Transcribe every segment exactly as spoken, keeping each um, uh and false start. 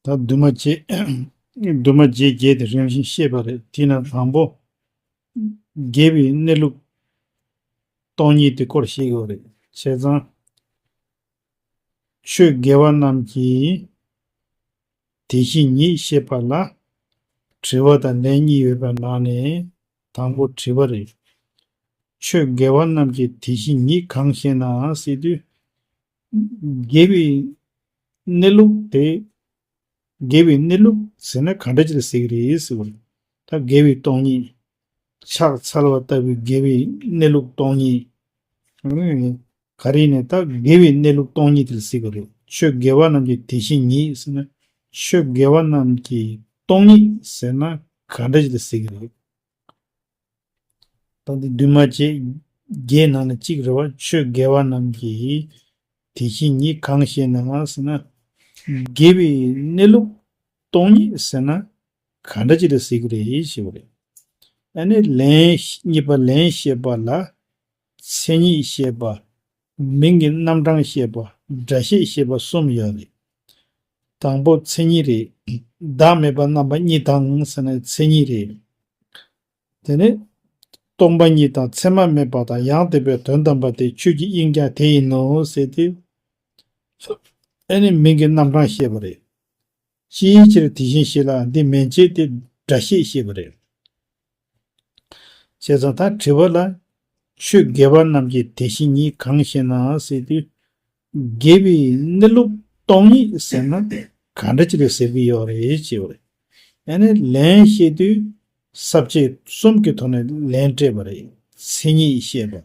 ད་འདུས་མ་བྱས། འདུས་མ་བྱས་བརྒྱད་དེ་རིམ་བཞིན་བཤད་པ་རེད། དེས་ན་དང་པོ། དགེ་བའི་གནས་ལུགས་སྟོང་ཉིད་དེ་སྐོར་བཤད་དགོས་རེད། བྱས་ཙང་། ཆོས་དགེ་བ་རྣམས་ཀྱི་དེ་བཞིན་ཉིད་བཤད་པ་ལ། དྲི་བ་དང་ལན་གཉིས་ཡོད་པའི་ནང་ནས་དང་པོ་དྲི་བ་རེད། ཆོས་དགེ་བ་རྣམས་ཀྱི་དེ་བཞིན་ཉིད་གང་ཞེ་ན་ཟེར་དུས། དགེ་བའི་གནས་ལུགས་དེ། དགེ་བའི་གནས་ལུགས་ཟེར་ན་ག་འདྲ་ཅིག་ལ་ཟེར་གི་རེད་ཟེར་བ་རེད། ད་དགེ་བའི་སྟོང་ཉིད། ཕྱག་འཚལ་བ་ལྟ་བུའི་དགེ་བའི་གནས་ལུགས་སྟོང་ཉིད། ག་རེ་ནས་ད་དགེ་བའི་གནས་ལུགས་སྟོང་ཉིད་དེ་ལ་ཟེར་གི་རེད། ཆོས་དགེ་བ་རྣམས་ཀྱི་དེ་བཞིན་ཉིད་ཟེར་ན། ཆོས་དགེ་བ་རྣམས་ཀྱི་སྟོང་ཉིད་ཟེར་ན་ག་འདྲ་ཅིག་ལ་ཟེར་གི་རེད། ད་འདི་འདུས་མ་བྱས་བརྒྱད་ནང་ནས་གཅིག་རེད་བ། ཆོས་དགེ་བ་རྣམས་ཀྱི་དེ་བཞིན་ཉིད་གང་ཞེ་ན་ཟེར་ན། དགེ་བའི་གནས་ལུགས་སྟོང་ཉིད་ཟེར་ན་ག་འདྲ་ཅིག་ལ་ཟེར་གི་རེད་ཞེས་པ་རེད། ཨ་ནི་ལན་གཉིས་པ་ལན་བཤད་པ་ལ། མཚན་ཉིད་བཤད་པ། མིང་གི་རྣམ་གྲངས་བཤད་པ། སྒྲ་བཤད་བཤད་པ་གསུམ་ཡོད་རེད། དང་པོ་མཚན་ཉིད་རེད། བདག་མེད་པ་རྣམ་པ་གཉིས་དང་ཟེར་ན་མཚན་ཉིད་རེད། དེ་ནས་སྟོང་པ་ཉིད་དང་མཚན་མ་མེད་པ་དང་ཡང་དག་པའི་དོན་དམ་པ་སྟེ། ཆོས་ཀྱི་དབྱིངས་ཀྱང་དེ་ཡིན་ནོ་ཟེར་ཏེ། ཨ་ནི་མིང་གི་རྣམ་གྲངས་བཤད་པ་རེད། ཅིའི་ཕྱིར་དེ་བཞིན་ཞེས་ལ་འདི་མན་ཆད་དེ་སྒྲ་བཤད་བཤད་པ་རེད། བྱས་ཙང་ད་དྲི་བ་ལ། ཆོས་དགེ་བ་རྣམས་ཀྱི་དེ་བཞིན་ཉིད་གང་ཞེ་ན་ཟེར་དུས། དགེ་བའི་གནས་ལུགས་སྟོང་ཉིད་ཟེར་ན་ག་འདྲ་ཅིག་ལ་ཟེར་གྱི་ཡོད་རེད་ཅེས་པ་རེད། ཡང་ན་ལན་བཤད་དུས་ས་བཅད་གསུམ་གྱི་ཐོག་ནས་ལན་སྤྲད་པ་རེད། མཚན་ཉིད་བཤད་པ།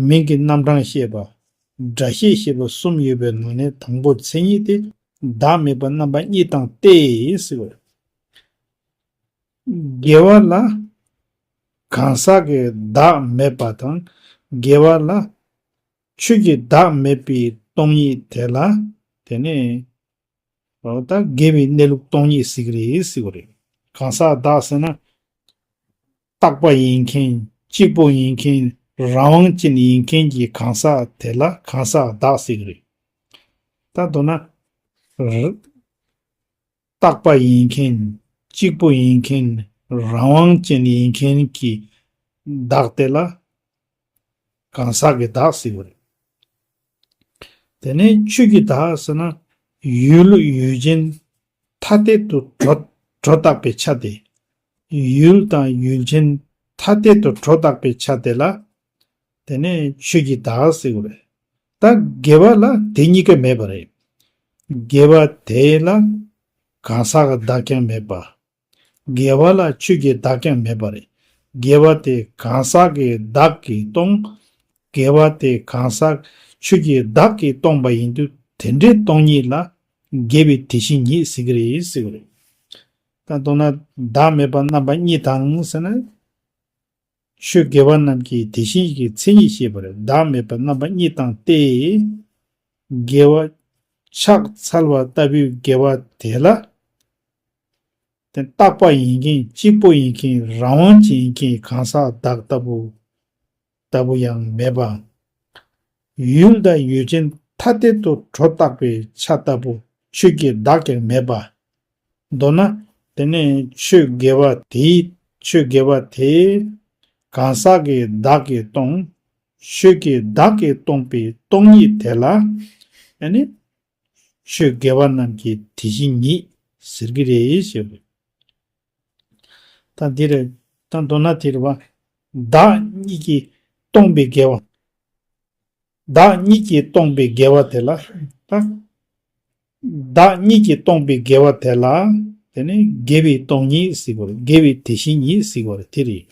མིང་གི་རྣམ་གྲངས་བཤད་པ། སྒྲ་བཤད་བཤད་པ་གསུམ་ཡོད་པའི་ནང་ནས་དང་པོ་མཚན་ཉིད་དེ་བདག་མེད་པ་རྣམ་པ་གཉིས་དང་སྟེ་ཟེར་བ། དགེ་བ་ལ་གང་ཟག་གི་བདག་མེད་པ་དང་། དགེ་བ་ལ་ཆོས་ཀྱི་བདག་མེད་པའི་སྟོང་ཉིད་དེ་ལ། དེ་ནས་འོ་ད་དགེ་བའི་གནས་ལུགས་སྟོང་ཉིད་ཟེར་གི་རེད་ཟེར་བ་རེད། གང་ཟག་བདག་ཟེར་ན། རྟག་པ་ཡིན་མཁན། གཅིག་པུ་ཡིན་མཁན། རང་དབང་ཅན་ཡིན་མཁན་གྱི་གང་ཟག་དེ་ལ་གང་ཟག་བདག་ཟེར་གི་རེད། ད་མདོར་ན། ར། རྟག་པ་ཡིན་མཁན། གཅིག་པུ་ཡིན་མཁན། རང་དབང་ཅན་ཡིན་མཁན་གྱི་བདག་དེ་ལ་གང་ཟག་གི་བདག་ཟེར་གི་རེད། དེ་ནས་ཆོས་ཀྱི་བདག་ཟེར་ན། ཡུལ་ཡུལ་ཅན་ཐ་དད་དུ་གྲོ་གྲོ་བཏགས་པའི་ཆ་དེ། ཡུལ་དང་ཡུལ་ཅན་ཐ་དད་དུ་གྲོ་བཏགས་པའི་ཆ་དེ་ལ། དེ་ནས་ཆོས་ཀྱི་བདག་ཟེར་གི་རེད། ད་དགེ་བ་ལ་དེ་གཉིས་ཀ་མེད་པ་རེད། དགེ་བ་དེ་ལ་གང་ཟག་གི་བདག་ཀྱང་མེད་པ། དགེ་བ་ལ་ཆོས་ཀྱི་བདག་ཀྱང་མེད་པ་རེད། དགེ་བ་དེ་གང་ཟག་གི་བདག་གིས་སྟོང་། དགེ་བ་དེ་གང་ཟག་ཆོས་ཀྱི་བདག་གིས་སྟོང་པ་ཡིན་དུས། དེ་འདྲའི་སྟོང་ཉིད་ལ་དགེ་བའི་དེ་བཞིན་ཉིད་ཟེར་གི་རེད་ཟེར་གི་རེད། ད་མདོར་ན་བདག་མེད་པ་རྣམ་པ་གཉིས་དང་ཟེར་ན། ཆོས་དགེ་བ་རྣམས་ཀྱི་དེ་བཞིན་གྱི་མཚན་ཉིད་བཤད་པ་རེད། བདག་མེད་པ་རྣམ་པ་གཉིས་དང་སྟེ། དགེ་བ། ཕྱག་འཚལ་བ་ལྟ་བུའི་དགེ་བ་དེ་ལ། དེ་རྟག་པ་ཡིན་མཁན། གཅིག་པུ་ཡིན་མཁན། རང་དབང་ཅན་ཡིན་མཁན་གང་ཟག་བདག་ལྟ་བུ། ལྟ་བུ་ཡང་མེད་པ། ཡུལ་དང་ཡུལ་ཅན་ཐ་དད་དུ་གྲོ་བཏགས་པའི་ཆ་ལྟ་བུ་ཆོས་ཀྱི་བདག་ཀྱང་མེད་པ། མདོར་ན། དེ་ནས་ཆོས་དགེ་བ་དེའི། ཆོས་དགེ་བ་དེ་གང་ཟག་གི་བདག་གིས་སྟོང་། ཆོས་ཀྱི་བདག་གིས་སྟོང་པའི་སྟོང་ཉིད་དེ་ལ། ཨ་ནི་ཆོས་དགེ་བ་རྣམས་ཀྱི་དེ་བཞིན་ཉིད་ཟེར་གྱི་རེད་ཞེས་པ། ད་འདི་རེད། ད་མདོར་ན་དེ་རེད་བ། བདག་གཉིས་ཀྱིས་སྟོང་པའི་དགེ་བ། བདག་གཉིས་ཀྱིས་སྟོང་པའི་དགེ་བ་དེ་ལ། ད། བདག་གཉིས་ཀྱིས་སྟོང་པའི་དགེ་བ་དེ་ལ། དེ་ནི་དགེ་བའི་སྟོང་ཉིད་ཟེར་བ་རེད། དགེ་བའི་དེ་བཞིན་ཉིད་ཟེར་བ་རེད། དེ་རེད།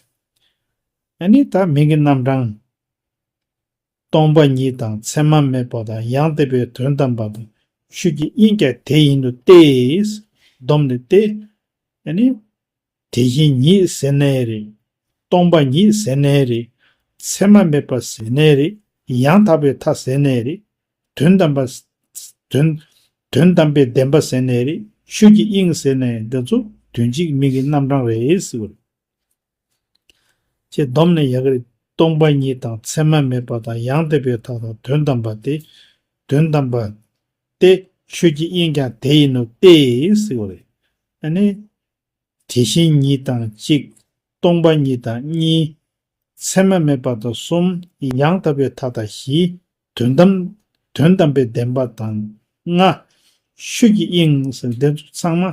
ཨ་ནི་ད་མིང་གི་རྣམ་གྲངས། སྟོང་པ་ཉིད་དང་མཚན་མ་མེད་པ་དང་ཡང་དག་པའི་དོན་དམ་པ་དང་ཆོས་ཀྱི་དབྱིངས་ཀྱང་དེ་ཡིན་དུ་སྟེ། བསྡོམས་ནས་ཏེ། ཨ་ནི། དེ་བཞིན་ཉིད་ཟེར་ནའི་རེད། སྟོང་པ་ཉིད་ཟེར་ནའི་རེད། མཚན་མ་མེད་པ་ཟེར་ནའི་རེད། ཡང་དག་པའི་མཐའ་ཟེར་ནའི་རེད། དོན་དམ་པ། དོན། དོན་དམ་པའི་བདེན་པ་ཟེར་ནའི་རེད། ཆོས་ཀྱི་དབྱིངས་ཟེར་ནའི་འདི་ཚོ་དོན་གཅིག་མིང་གི་རྣམ་གྲངས་རེད་ཟེར་བ་རེད། ཅེས་བསྡོམས་ནས་ཡག་གི་རེད། སྟོང་པ་ཉིད་དང་མཚན་མ་མེད་པ་དང་ཡང་དག་པའི་མཐའ་དང་དོན་དམ་པ་སྟེ། དོན་དམ་པ་སྟེ། ཆོས་ཀྱི་དབྱིངས་ཀྱང་དེ་ཡིན་ནོ་སྟེ་ཟེར་བ་རེད། ཨ་ནི། དེ་བཞིན་ཉིད་དང་གཅིག་སྟོང་པ་ཉིད་དང་གཉིས། ཚད་མ་མེད་པ་དང་གསུམ། ཡང་དག་པའི་མཐའ་དང་བཞི། དོན་དམ་དོན་དམ་པའི་བདེན་པ་དང་ལྔ། ཆོས་ཀྱི་དབྱིངས་ཟེར་འདི་ཚོ་ཚང་མ་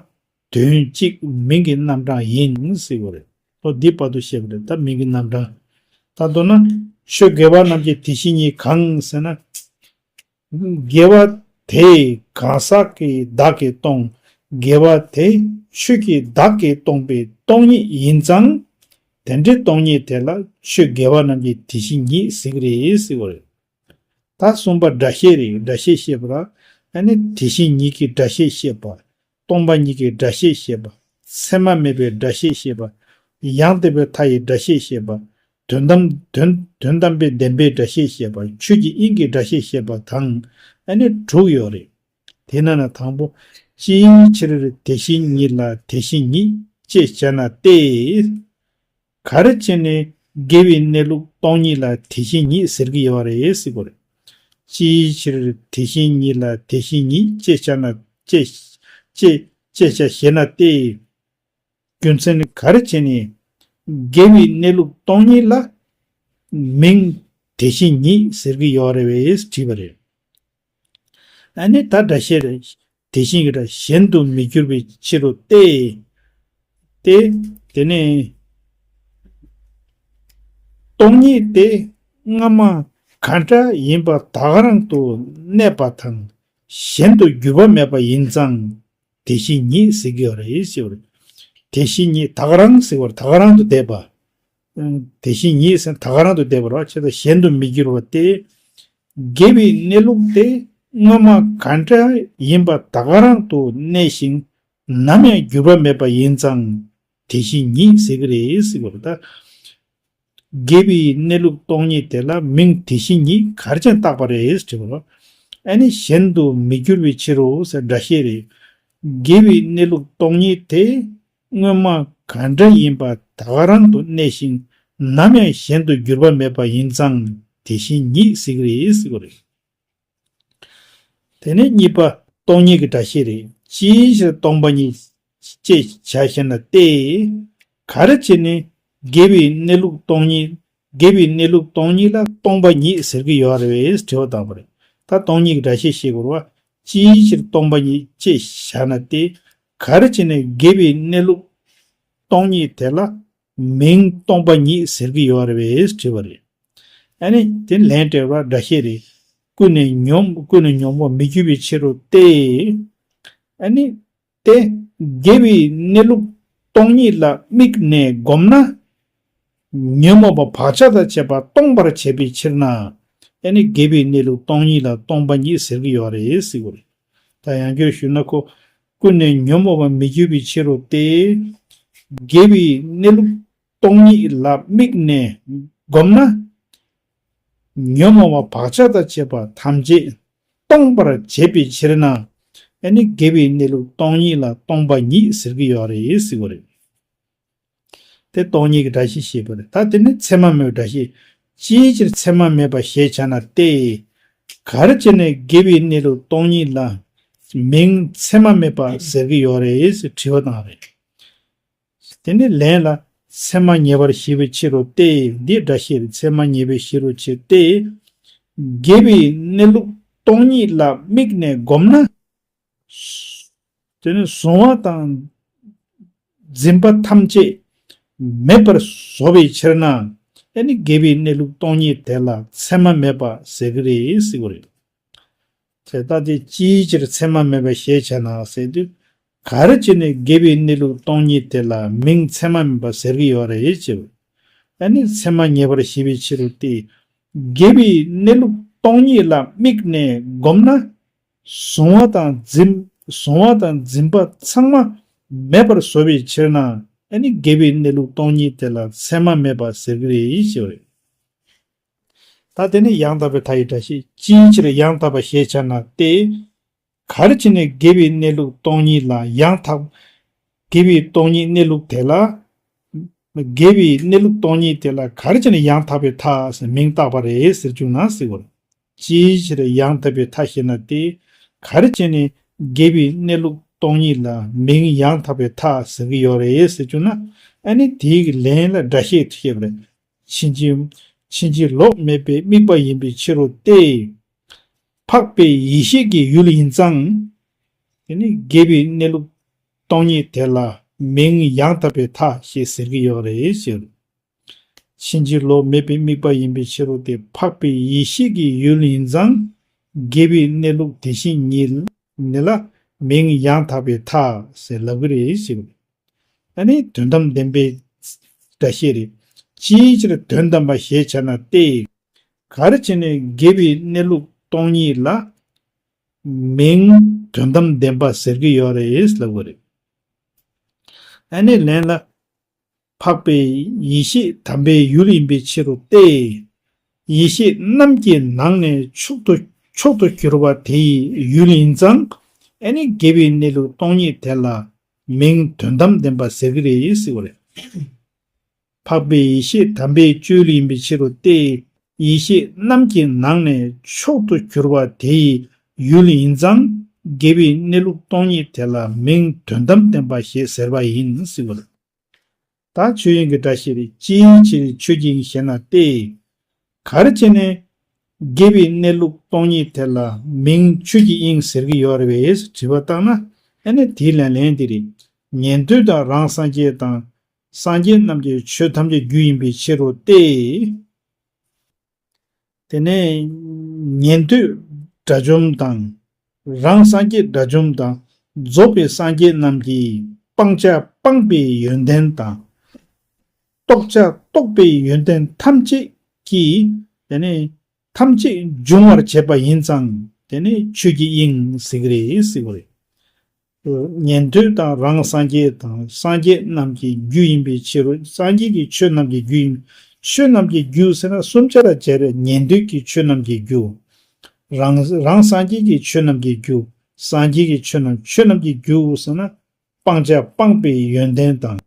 དོན་གཅིག་མིང་གི་རྣམ་གྲངས་ཡིན་ཟེར་བ་རེད། ཨོ་འདི་བར་དུ་བཤད་པ་རེད། ད་མིང་གི་རྣམ་གྲངས། ད་མདོར་ན་ཆོས་དགེ་བ་རྣམས་ཀྱི་དེ་བཞིན་ཉིད་གང་ཟེར་ན། དགེ་བ་དེ་གང་ཟག་གི་བདག་གིས་སྟོང་། དགེ་བ་དེ་ཆོས་ཀྱི་བདག་གིས་སྟོང་པའི་སྟོང་ཉིད་ཡིན་ཙང་། དེ་འདྲའི་སྟོང་ཉིད་དེ་ལ་ཆོས་དགེ་བ་རྣམས་ཀྱི་དེ་བཞིན་ཉིད་ཟེར་གྱི་རེད་ཟེར་བ་རེད། ད་གསུམ་པ་སྒྲ་བཤད་རེད། སྒྲ་བཤད་བཤད་པ་ལ་ཨ་ནི་དེ་བཞིན་ཉིད་ཀྱི་སྒྲ་བཤད་བཤད་པ། སྟོང་པ་ཉིད་ཀྱི་སྒྲ་བཤད་བཤད་པ། ཚད་མ་མེད་པའི་སྒྲ་བཤད་བཤད་པ། ཡང་དག་པའི་མཐའ་ཡི་སྒྲ་བཤད་བཤད་པ། དོན་དམ་དོན་དོན་དམ་པའི་བདེན་པའི་སྒྲ་བཤད་བཤད་པ། ཆོས་ཀྱི་དབྱིངས་ཀྱི་སྒྲ་བཤད་བཤད་པ་དང་ཨ་ནི་དྲུག་ཡོད་རེད། དེ་ན་ན་དང་པོ། ཅིའི་ཕྱིར་དེ་བཞིན་ཉིད་ལ་དེ་བཞིན་ཉིད་ཅེས་བྱ་ན་སྟེ། ག་རེ་བྱས་ནས་དགེ་བའི་གནས་ལུགས་སྟོང་ཉིད་ལ་དེ་བཞིན་ཉིད་ཟེར་གྱི་ཡོད་རེད་ཟེར་གྱི་རེད། ཅིའི་ཕྱིར་དེ་བཞིན་ཉིད་ལ་དེ་བཞིན་ཉིད་ཅེས་བྱ་ན་ཅེས་ཅེས་ཅེས་བྱ་ཞེ་ན་སྟེ། རྒྱུ་མཚན་ནི་ག་རེ་བྱས་ནས་དགེ་བའི་གནས་ལུགས་སྟོང་ཉིད་ལ་མིང་དེ་བཞིན་ཉིད་ཟེར་གྱི་ཡོད་རེད་པས་དྲིས་པ་རེད། ཨ་ནི་ད་སྒྲ་བཤད་རེད། དེ་བཞིན་གྱི་སྒྲ་གཞན་དུ་མི་འགྱུར་བའི་ཕྱིར་རོ་སྟེ། ཏེ། དེ་ནས་སྟོང་ཉིད་དེ་སྔ་མ་གང་འདྲ་ཡིན་པ་ད་ག་རང་དུ་གནས་པ་དང་གཞན་དུ་འགྱུར་བ་མེད་པ་ཡིན་ཙང་དེ་བཞིན་ཉིད་ཟེར་གྱི་ཡོད་རེད་ཞེས་པ་རེད། དེ་བཞིན་ཉིད་ད་ག་རང་ཟེར་བར་ད་ག་རང་དུ་འདས་པ། དེ་བཞིན་ཉིད་ཟེར་ད་ག་རང་དུ་འདས་པ་རེད་བ། ཆེ་ས་གཞན་དུ་མི་འགྱུར་བ་སྟེ། དགེ་བའི་གནས་ལུགས་དེ་སྔོན་མ་གང་འདྲ་ཡིན་པ་ད་ག་རང་དུ་གནས་ཤིང་ནམ་ཡང་འགྱུར་བ་མེད་པ་ཡིན་ཙང་དེ་བཞིན་ཉིད་ཟེར་གྱི་རེད་ཟེར་བ་རེད་ད། དགེ་བའི་གནས་ལུགས་སྟོང་ཉིད་དེ་ལ་མིང་དེ་བཞིན་ཉིད་ག་རེ་བྱས་ནས་བཏགས་པ་རེད་ཟེར་བ། ཨ་ནི་གཞན་དུ་མི་འགྱུར་བའི་ཕྱིར་རོ་ཟེར་སྒྲ་བཤད་རེད། དགེ་བའི་གནས་ལུགས་སྟོང་ཉིད་དེ་སྔོན་མ་གང་འདྲ་ཡིན་པ་ད་ག་རང་དུ་གནས་ཤིང་ནམ་ཡང་གཞན་དུ་འགྱུར་བ་མེད་པ་ཡིན་ཙང་དེ་བཞིན་ཉིད་ཟེར་གྱི་རེད་ཟེར་བ་རེད། དེ་ནས་གཉིས་པ་སྟོང་ཉིད་ཀྱི་སྒྲ་བཤད་རེད། ཅིའི་ཕྱིར་སྟོང་པ་ཉིད་ཅེས་བྱ་ཞེ་ན་སྟེ། ག་རེ་བྱས་ནས་དགེ་བའི་གནས་ལུགས་སྟོང་ཉིད་དགེ་བའི་གནས་ལུགས་སྟོང་ཉིད་ལ་སྟོང་པ་ཉིད་ཟེར་གྱི་ཡོད་རེད་པས་དྲི་བ་བཏང་བ་རེད། ད་སྟོང་ཉིད་ཀྱི་སྒྲ་བཤད་བཤད་དགོས་རེད་བ། ཅིའི་ཕྱིར་སྟོང་པ་ཉིད་ཅེས་བྱ་ན་སྟེ། ག་རེ་བྱས་ནས་དགེ་བའི་གནས་ལུགས་སྟོང་ཉིད་དེ་ལ་མིང་སྟོང་པ་ཉིད་ཟེར་གྱི་ཡོད་རེད་པས་དྲི་བ་རེད། ཨ་ནི་དེ་ལན་སྤྲད་པ་སྒྲ་བཤད་རེད། ཀུན་ནས་ཉོན་ཀུན་ནས་ཉོན་མོངས་མི་འགྱུར་བའི་ཕྱིར་རོ་སྟེ། ཨ་ནི་དེ་དགེ་བའི་གནས་ལུགས་སྟོང་ཉིད་ལ་དམིགས་ནས་བསྒོམས་ན། ཉོན་མོངས་པ་བག་ཆགས་དང་བཅས་པ་སྟོང་པར་བྱེད་པའི་ཕྱིར་ན། ཨ་ནི་དགེ་བའི་གནས་ལུགས་སྟོང་ཉིད་ལ་སྟོང་པ་ཉིད་ཟེར་གྱི་ཡོད་རེད་ཟེར་གྱི་རེད། ད་ཡང་བསྐྱར་ཞུས་ན་ཁོ། ཀུན་ནས་ཉོན་མོངས་པ་མི་འགྱུར་བའི་ཕྱིར་རོ་སྟེ། དགེ་བའི་གནས་ལུགས་སྟོང་ཉིད་ལ་དམིགས་ནས་བསྒོམས་ན། ཉོན་མོངས་པ་བག་ཆགས་དང་བཅས་པ་ཐམས་ཅད་སྟོང་པར་བྱེད་པའི་ཕྱིར་ན། ཨ་ནི་དགེ་བའི་གནས་ལུགས་སྟོང་ཉིད་ལ་སྟོང་པ་ཉིད་ཟེར་གྱི་ཡོད་རེད་ཟེར་གྱི་རེད། དེ་སྟོང་ཉིད་ཀྱི་སྒྲ་བཤད་བཤད་པ་རེད། ད་དེ་ནི་ཚད་མ་མེད་པའི་སྒྲ་བཤད། ཅིའི་ཕྱིར་ཚད་མ་མེད་པ་ཞེས་བྱ་ན་སྟེ། ག་རེ་བྱས་ནས་དགེ་བའི་གནས་ལུགས་སྟོང་ཉིད་ལ་མིང་ཚད་མ་མེད་པ་ཟེར་གྱི་ཡོད་རེད་ཟེར་དྲི་བ་བཏང་རེད། དེ་ནི་ལན་ལ་ཚད་མ་ཉེ་བར་ཞི་བའི་ཕྱིར་རོ་སྟེ། འདི་སྒྲ་བཤད་རེད། ཚད་མ་ཉེ་བའི་ཕྱིར་རོ་ཕྱིར་ཏེ། དགེ་བའི་གནས་ལུགས་སྟོང་ཉིད་ལ་དམིགས་ནས་བསྒོམས་ན། དེ་ནི་གཟུང་བ་དང་འཛིན་པ་ཐམས་ཅད་མེད་པར་བཟོ་བའི་ཕྱིར་ན། ཨ་ནི་དགེ་བའི་གནས་ལུགས་སྟོང་ཉིད་དེ་ལ་ཚད་མ་མེད་པ་ཟེར་གྱི་རེད་ཟེར་གྱི་རེད། དེ་ལྟ་སྟེ་ཅིའི་ཕྱིར་ཚད་མ་མེད་པ་ཞེས་བྱ་ན་ཟེར་དུས། ག་རེ་བྱས་ནས་དགེ་བའི་གནས་ལུགས་སྟོང་ཉིད་དེ་ལ་མིང་ཚད་མ་མེད་པ་ཟེར་གྱི་ཡོད་རེད་ཅེས། ཨ་ནི་ཚད་མ་ཉེ་བར་ཞི་བའི་ཕྱིར་རོ་སྟེ། དགེ་བའི་གནས་ལུགས་སྟོང་ཉིད་ལ་དམིགས་ནས་བསྒོམས་ན། གཟུང་བ་དང་འཛིན་གཟུང་བ་དང་འཛིན་པ་ཚང་མ་མེད་པར་བཟོ་བའི་ཕྱིར་ན། ཨ་ནི་དགེ་བའི་གནས་ལུགས་སྟོང་ཉིད་དེ་ལ་ཚད་མ་མེད་པ་ཟེར་གྱི་རེད་ཅེས་རེད། ད་དེ་ནི་ཡང་དག་པའི་མཐའ་ཡི་སྒྲ་བཤད། ཅིའི་ཕྱིར་ཡང་དག་པ་ཞེས་བྱ་ན་སྟེ། ག་རེ་བྱས་ནས་དགེ་བའི་གནས་ལུགས་སྟོང་ཉིད་ལ་ཡང་དག་དགེ་བའི་སྟོང་ཉིད་གནས་ལུགས་དེ་ལ། དགེ་བའི་གནས་ལུགས་སྟོང་ཉིད་དེ་ལ་ག་རེ་བྱས་ནས་ཡང་དག་པའི་མཐའ་ཟེར་མིང་བཏགས་པ་རེད་ཟེར་བཅུག་ན་ཟེར་བ་རེད། ཅིའི་ཕྱིར་ཡང་དག་པའི་མཐའ་ཞེ་ན་སྟེ། ག་རེ་བྱས་ནས་ དགེ་བའི་གནས་ལུགས་སྟོང་ཉིད་ལ་མིང་ཡང་དག་པའི་མཐའ་ཟེར་གྱི་ཡོད་རེད་ཟེར་བྱུང་ན། ཨ་ནི་དེའི་ལན་ལ་སྒྲ་བཤད་དུ་བཤད་པ་རེད། ཕྱིན་ཅི་ཕྱིན་ཅི་ལོག་མེད་པའི་དམིགས་པ་ཡིན་པའི་ཕྱིར་རོ་སྟེ། འཕགས་པའི་ཡེ་ཤེས་ཀྱི་ཡུལ་ཡིན་ཙང་། དེ་ནི་དགེ་བའི་གནས་ལུགས་སྟོང་ཉིད་དེ་ལ་མིང་ཡང་དག་པའི་མཐའ་ཞེས་ཟེར་གྱི་ཡོད་རེད་ཟེར། ཕྱིན་ཅི་ལོག་མེད་པའི་དམིགས་པ་ཡིན་པའི་ཕྱིར་རོ་སྟེ། འཕགས་པའི་ཡེ་ཤེས་ཀྱི་ཡུལ་ཡིན་ཙང་། དགེ་བའི་གནས་ལུགས་དེ་བཞིན་ཉིད་ནི་ལ་མིང་ཡང་དག་པའི་མཐའ་ཟེར་ལབ་ཀྱི་རེད་ཟེར། ཨ་ནི་དོན་དམ་བདེན་པའི་སྒྲ་བཤད་རེད། ཅིའི་ཕྱིར་དོན་དམ་པ་ཞེས་བྱ་ན་སྟེ། ག་རེ་བྱས་ནས་དགེ་བའི་གནས་ལུགས་སྟོང་ཉིད་ལ་མིང་དོན་དམ་བདེན་པ་ཟེར་གྱི་ཡོད་རེད་ལབ་དགོས་རེད། ཨ་ནི་ལན་ལ། འཕགས་པའི་ཡེ་ཤེས་དམ་པའི་ཡུལ་ཡིན་པའི་ཕྱིར་རོ་སྟེ། ཡེ་ཤེས་རྣམས་ཀྱི་ནང་ནས་མཆོག་ཏུ་མཆོག་ཏུ་གྱུར་པ་དེ་ཡི་ཡུལ་ཡིན་ཙང་། ཨ་ནི་དགེ་བའི་གནས་ལུགས་སྟོང་ཉིད་དེ་ལ་མིང་དོན་དམ་བདེན་པ་ཟེར་གྱི་རེད་ཟེར་བ་རེད། འཕགས་པའི་ཡེ་ཤེས་དམ་པའི་སྤྱོད་ཡུལ་ཡིན་པའི་ཕྱིར་རོ་སྟེ། ཡེ་ཤེས་རྣམས་ཀྱི་ནང་ནས་མཆོག་ཏུ་གྱུར་པ་དེ་ཡི་ཡུལ་ཡིན་ཙང་། དགེ་བའི་གནས་ལུགས་སྟོང་ཉིད་དེ་ལ་མིང་དོན་དམ་བདེན་པ་ཞེས་ཟེར་བ་ཡིན་ཟེར་བ་རེད། ད་ཆོས་དབྱིངས་ཀྱི་སྒྲ་བཤད་རེད། ཅིའི་ཕྱིར་ཆོས་ཀྱི་དབྱིངས་ཞེ་ན་སྟེ། ག་རེ་བྱས་ནས་དགེ་བའི་གནས་ལུགས་སྟོང་ཉིད་དེ་ལ་མིང་ཆོས་ཀྱི་དབྱིངས་ཟེར་གྱི་ཡོད་རེད་པས་དྲི་བ་བཏང་ན། ཨ་ནི་དེའི་ལན་ལན་འདི་རེད། ཉན་ཐོས་དང་རང་སངས་རྒྱས་དང་། སངས་རྒྱས་རྣམས་ཀྱི་ཆོས་ཐམས་ཅད་རྒྱུ་ཡིན་པའི་ཕྱིར་རོ་སྟེ། དེ་ནས་ཉན་ཐོས་དགྲ་བཅོམ་དང་། རང་སངས་རྒྱས་དགྲ་བཅོམ་དང་། རྫོགས་པའི་སངས་རྒྱས་རྣམས་ཀྱིས་སྤང་བྱ་སྤངས་པའི་ཡོན་ཏན་དང་། རྟོགས་བྱ་རྟོགས་པའི་ཡོན་ཏན་ཐམས་ཅད་ཀྱིས། དེ་ནས་ཐམས་ཅད་འབྱུང་བར་བྱེད་པ་ཡིན་ཙང་། དེ་ནི་ཆོས་ཀྱི་དབྱིངས་ཟེར་གྱི་རེད་ཟེར་གྱི་རེད། ཉན་ཐོས་དང་རང་སངས་རྒྱས་དང་། སངས་རྒྱས་རྣམས་ཀྱི་རྒྱུ་ཡིན་པའི་ཕྱིར་རོ། སངས་རྒྱས་ཀྱི་ཆོས་རྣམས་ཀྱི་རྒྱུ་ཡིན། ཆོས་རྣམས་ཀྱི་རྒྱུ་ཟེར་ན་གསུམ་ཆར་སྦྱར་བའི། ཉན་ཐོས་ཀྱི་ཆོས་རྣམས་ཀྱི་རྒྱུ། རང་རང་སངས་རྒྱས་ཀྱི་ཆོས་རྣམས་ཀྱི་རྒྱུ། སངས་རྒྱས་ཀྱི་ཆོས་རྣམས། ཆོས་རྣམས་ཀྱི་རྒྱུ་ཟེར་ན། སྤང་བྱ་སྤངས་པའི་ཡོན་ཏན་དང་།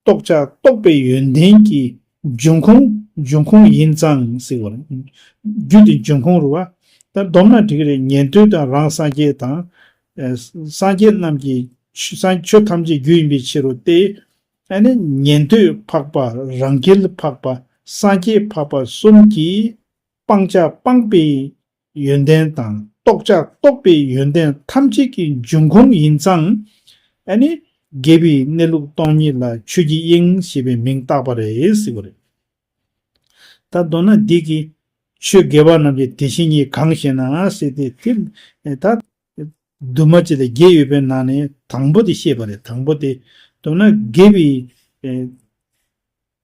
རྟོགས་བྱ་རྟོགས་པའི་ཡོན་ཏན་གྱི་འབྱུང་ཁུངས། འབྱུང་ཁུངས་ཡིན་ཙང་ཟེར་བ་རེད། རྒྱུ་དེ་འབྱུང་ཁུངས་རེད་པ། ད་བསྡོམས་ན་འགྲིག་གི་རེད། ཉན་ཐོས་དང་རང་སངས་རྒྱས་དང་། ཨ་སངས་རྒྱས་རྣམས་ཀྱི་ཆོས་སངས་ཆོས་ཐམས་ཅད་རྒྱུ་ཡིན་པའི་ཕྱིར་རོ་སྟེ། ཨ་ནི་ཉན་ཐོས་འཕགས་པ། རང་རྒྱལ་འཕགས་པ། སངས་རྒྱས་འཕགས་པ་གསུམ་གྱིས་སྤང་བྱ་སྤངས་པའི་ཡོན་ཏན་དང་། རྟོགས་བྱ་རྟོགས་པའི་ཡོན་ཏན་ཐམས་ཅད་ཀྱི་འབྱུང་ཁུངས་ཡིན་ཙང་། ཨ་ནི་དགེ་བའི་གནས་ལུགས་སྟོང་ཉིད་ལ་ཆོས་ཀྱི་དབྱིངས་ཞེས་པའི་མིང་བཏགས་པ་རེད་ཟེར་བ་རེད། ད་མདོར་ན་འདི་གི་ཆོས་དགེ་བ་རྣམས་ཀྱི་དེ་བཞིན་ཉིད་གང་ཞེ་ན་ཟེར་ཏེ། དེ་ད་འདུས་མ་བྱས་ལ་བརྒྱད་ཡོད་པའི་ནང་ནས་དང་པོ་དེ་བཤད་པ་རེད། དང་པོ་དེ། མདོར་ན་དགེ་བའི་ཨེ་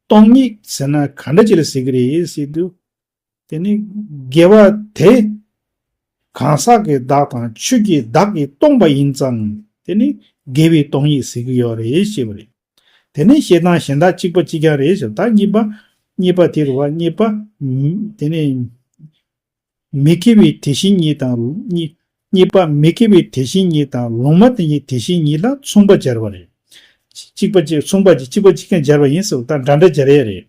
སྟོང་ཉིད་ཟེར་ན་ག་འདྲ་ཅིག་ལ་ཟེར་གྱི་རེད་ཟེར་དུས། དེ་ནི་དགེ་བ་དེ་གང་ཟག་གི་བདག་དང་ཆོས་ཀྱི་བདག་གིས་སྟོང་པ་ཡིན་ཙང་། དེ་ནི་དགེ་བའི་སྟོང་ཉིད་ཟེར་གྱི་ཡོད་རེད་ཞེས་པ་རེད། དེ་ནི་བཤད་སྟངས་གཞན་དག་གཅིག་པ་གཅིག་རྐྱང་རེད་ཟེར། ད་གཉིས་པ། གཉིས་པ་དེ་རེད་པ། གཉིས་པ། དེ་ནི་མི་དགེ་བའི་དེ་བཞིན་ཉིད་དང་། གཉིས་གཉིས་པ། མི་དགེ་བའི་དེ་བཞིན་ཉིད་དང་ལུང་མ་བསྟན་གྱི་དེ་བཞིན་ཉིད་ལ་མཚུངས་པ་སྦྱར་བ་རེད། གཅིག་པ་གཅིག་མཚུངས་པ་གཅིག་གཅིག་པ་གཅིག་རྐྱང་སྦྱར་བ་ཡིན་ཟེར། ད་འདྲ་འདྲ་སྦྱར་ཡ་རེད།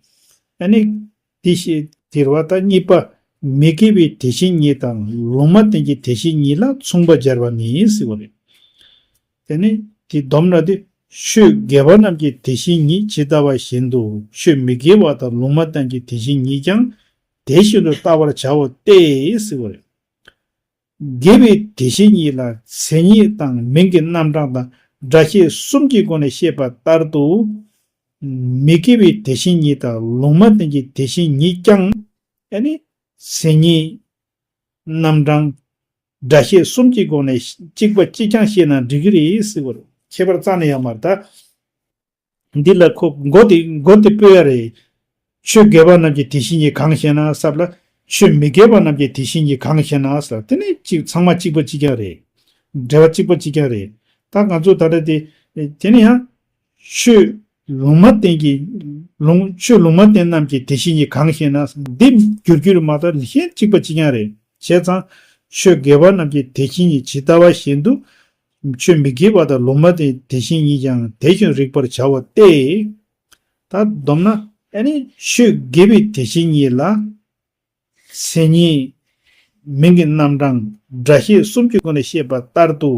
ཨ་ནི་དེ་ཞེས་དེ་རེད་པ། ད་གཉིས་པ། མི་དགེ་བའི་དེ་བཞིན་ཉིད་དང་ལུང་མ་བསྟན་གྱི་དེ་བཞིན་ཉིད་ལ་མཚུངས་པ་སྦྱར་བ་ནི་ཟེར་བ་རེད། དེ་ནི་དེ་བསྡོམས་ན་དེ། ཆོས་དགེ་བ་རྣམས་ཀྱི་དེ་བཞིན་ཉིད་ཇི་ལྟ་བ་བཞིན་དུ། ཆོས་མི་དགེ་བ་དང་ལུང་མ་བསྟན་གྱི་དེ་བཞིན་ཉིད་ཀྱང་དེ་བཞིན་དུ་བལྟ་བར་བྱའོ་སྟེ་ཟེར་བ་རེད། དགེ་བའི་དེ་བཞིན་ཉིད་ལ་མཚན་ཉིད་དང་མིང་གི་རྣམ་གྲངས་དང་སྒྲ་བཤད་གསུམ་གྱི་སྒོ་ནས་བཤད་པ་ལྟར་དུ། མི་དགེ་བའི་དེ་བཞིན་ཉིད་དང་ལུང་མ་བསྟན་གྱི་དེ་བཞིན་ཉིད་ཀྱང་། ཨ་ནི་མཚན་ཉིད། རྣམ་གྲངས། སྒྲ་བཤད་གསུམ་གྱི་སྒོ་ནས་གཅིག་པ་གཅིག་རྐྱང་བཤད་ན་འགྲིག་གི་རེད་ཟེར་བ་རེད། ཁྱད་པར་རྩ་ནས་ཡོད་མ་རེད་ད། འདི་ལ་ཁོ་མགོ་དེ་མགོ་དེ་སྤོས་ཡ་རེད། ཆོས་དགེ་བ་རྣམས་ཀྱི་དེ་བཞིན་ཉིད་གང་ཞེ་ན་ཟེར་ལ། ཆོས་མི་དགེ་བ་རྣམས་ཀྱི་དེ་བཞིན་ཉིད་གང་ཞེ་ན་ཟེར་ལ། དེ་ནི་གཅིག་ཚང་མ་གཅིག་པ་གཅིག་རྐྱང་རེད། འབྲེལ་བ་གཅིག་པ་གཅིག་རྐྱང་རེད། ད་ང་ཚོ་ད་ལྟ་དེ། དེ་ནི་ཡང་། ཆོས་ལུང་མ་བསྟན་གྱི། ལུང་ཆོས་ལུང་མ་བསྟན་རྣམས་ཀྱི་དེ་བཞིན་ཉིད་གང་ཞེ་ན། འདི་འགྱུར་འགྱུར་མ་གཏོགས་གཞན་གཅིག་པ་གཅིག་རྐྱང་རེད། བྱས་ཙང་། ཆོས་དགེ་བ་རྣམས་ཀྱི་དེ་བཞིན་ཉིད་ཇི་ལྟ་བ་བཞིན་དུ། ཆོས་མི་དགེ་བ་དང་ལུང་མ་བསྟན་དེ་བཞིན་ཉིད་ཀྱང་དེ་བཞིན་རིག་པར་བྱའོ་སྟེ། ད་བསྡོམས་ན། ཨ་ནི་ཆོས་དགེ་བའི་དེ་བཞིན་ཉིད་ལ། མཚན་ཉིད། མིང་གི་རྣམ་གྲངས་སྒྲ་བཤད་གསུམ་གྱི་སྒོ་ནས་བཤད་པ་ལྟར་དུ།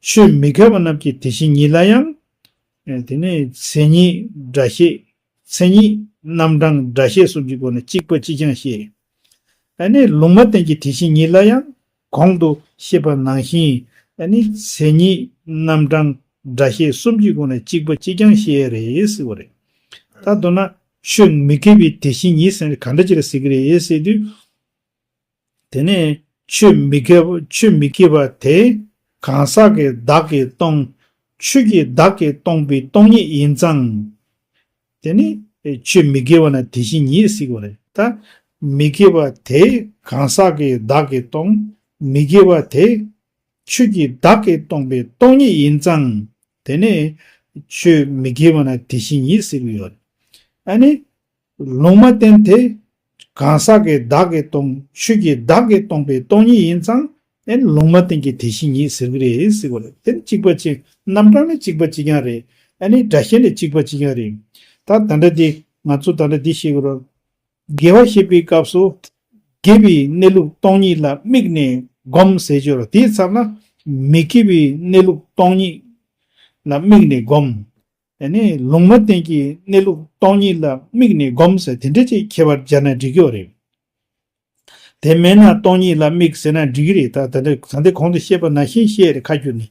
ཆོས་མི་དགེ་བ་རྣམས་ཀྱི་དེ་བཞིན་ཉིད་ལ་ཡང་། ཨེ་དེ་ནས་མཚན་ཉིད་སྒྲ་བཤད། མཚན་ཉིད་རྣམ་གྲངས་སྒྲ་བཤད་གསུམ་གྱི་སྒོ་ནས་གཅིག་པ་གཅིག་རྐྱང་བཤད། ཨ་ནི་ལུང་མ་བསྟན་གྱི་དེ་བཞིན་ཉིད་ལ་ཡང་གོང་དུ་བཤད་པ་ནང་བཞིན། ཨ་ནི་མཚན་ཉིད་རྣམ་གྲངས་སྒྲ་བཤད་གསུམ་གྱི་སྒོ་ནས་གཅིག་པ་གཅིག་རྐྱང་བཤད་རེད་ཟེར་བ་རེད། ད་མདོར་ན་ཆོས་མི་དགེ་བའི་དེ་བཞིན་ཉིད་ཟེར་ནས་ག་འདྲ་ཅིག་ལ་ཟེར་གྱི་རེད་ཟེར་དུས། དེ་ནས་ཆོས་མི་དགེ་བ་ཆོས་མི་དགེ་བ་དེ་གང་ཟག་གི་བདག་གིས་སྟོང་། ཆོས་ཀྱི་བདག་གིས་སྟོང་པའི་སྟོང་ཉིད་ཡིན་ཙང་། དེ་ནི་ཆོས་མི་དགེ་བ་ན་དེ་བཞིན་ཉིད་ཟེར་གྱི་རེད། ད་མི་དགེ་བ་དེ་གང་ཟག་གི་བདག་གིས་སྟོང་། མི་དགེ་བ་དེ་ཆོས་ཀྱི་བདག་གིས་སྟོང་པའི་སྟོང་ཉིད་ཡིན་ཙང་། དེ་ནི་ཆོས་མི་དགེ་བ་ན་དེ་བཞིན་ཉིད་ཟེར་གྱི་ཡོད། ཨ་ནི། ལུང་མ་བསྟན་དེ། གང་ཟག་གི་བདག་གིས་སྟོང་། ཆོས་ཀྱི་བདག་གིས་སྟོང་པའི་སྟོང་ཉིད་ཡིན་ཙང་། ཨེ་ལུང་མ་བསྟན་གྱི་དེ་བཞིན་ཉིད་ཟེར་གྱི་རེད་ཟེར་གྱི་རེད། དེ་ནི་གཅིག་པ་གཅིག་རྣམ་གྲངས་ནི་གཅིག་པ་གཅིག་རྐྱང་རེད། ཨ་ནི་སྒྲ་བཤད་ནི་གཅིག་པ་གཅིག་རྐྱང་རེད། ད་ད་ལྟ་འདི་ང་ཚོ་ད་ལྟ་འདི་ཤེས་དགོས་རེད། དགེ་བ་བཤད་པའི་སྐབས་སུ། དགེ་བའི་གནས་ལུགས་སྟོང་ཉིད་ལ་དམིགས་ནས་སྒོམ་ཟེར་གྱི་རེད། དེའི་མཚམས་ལ་མི་དགེ་བའི་གནས་ལུགས་སྟོང་ཉིད་ལ་དམིགས་ནས་སྒོམ། ཨ་ནི་ལུང་མ་བསྟན་གྱི་གནས་ལུགས་སྟོང་ཉིད་ལ་དམིགས་ནས་སྒོམ་ཟེར་དེ་འདྲ་ཅིག་ཁྱད་པར་སྦྱར་ན་འགྲིག་གི་རེད། དེ་མེད་ན་སྟོང་ཉིད་ལ་དམིགས་ཟེར་ན་འགྲིག་གི་རེད། ད་ད་ལྟ་ད་ལྟ་གོང་དུ་བཤད་པ་ནང་བཞིན་བཤད་རེད་ཁ་བསྒྱུར་ནས།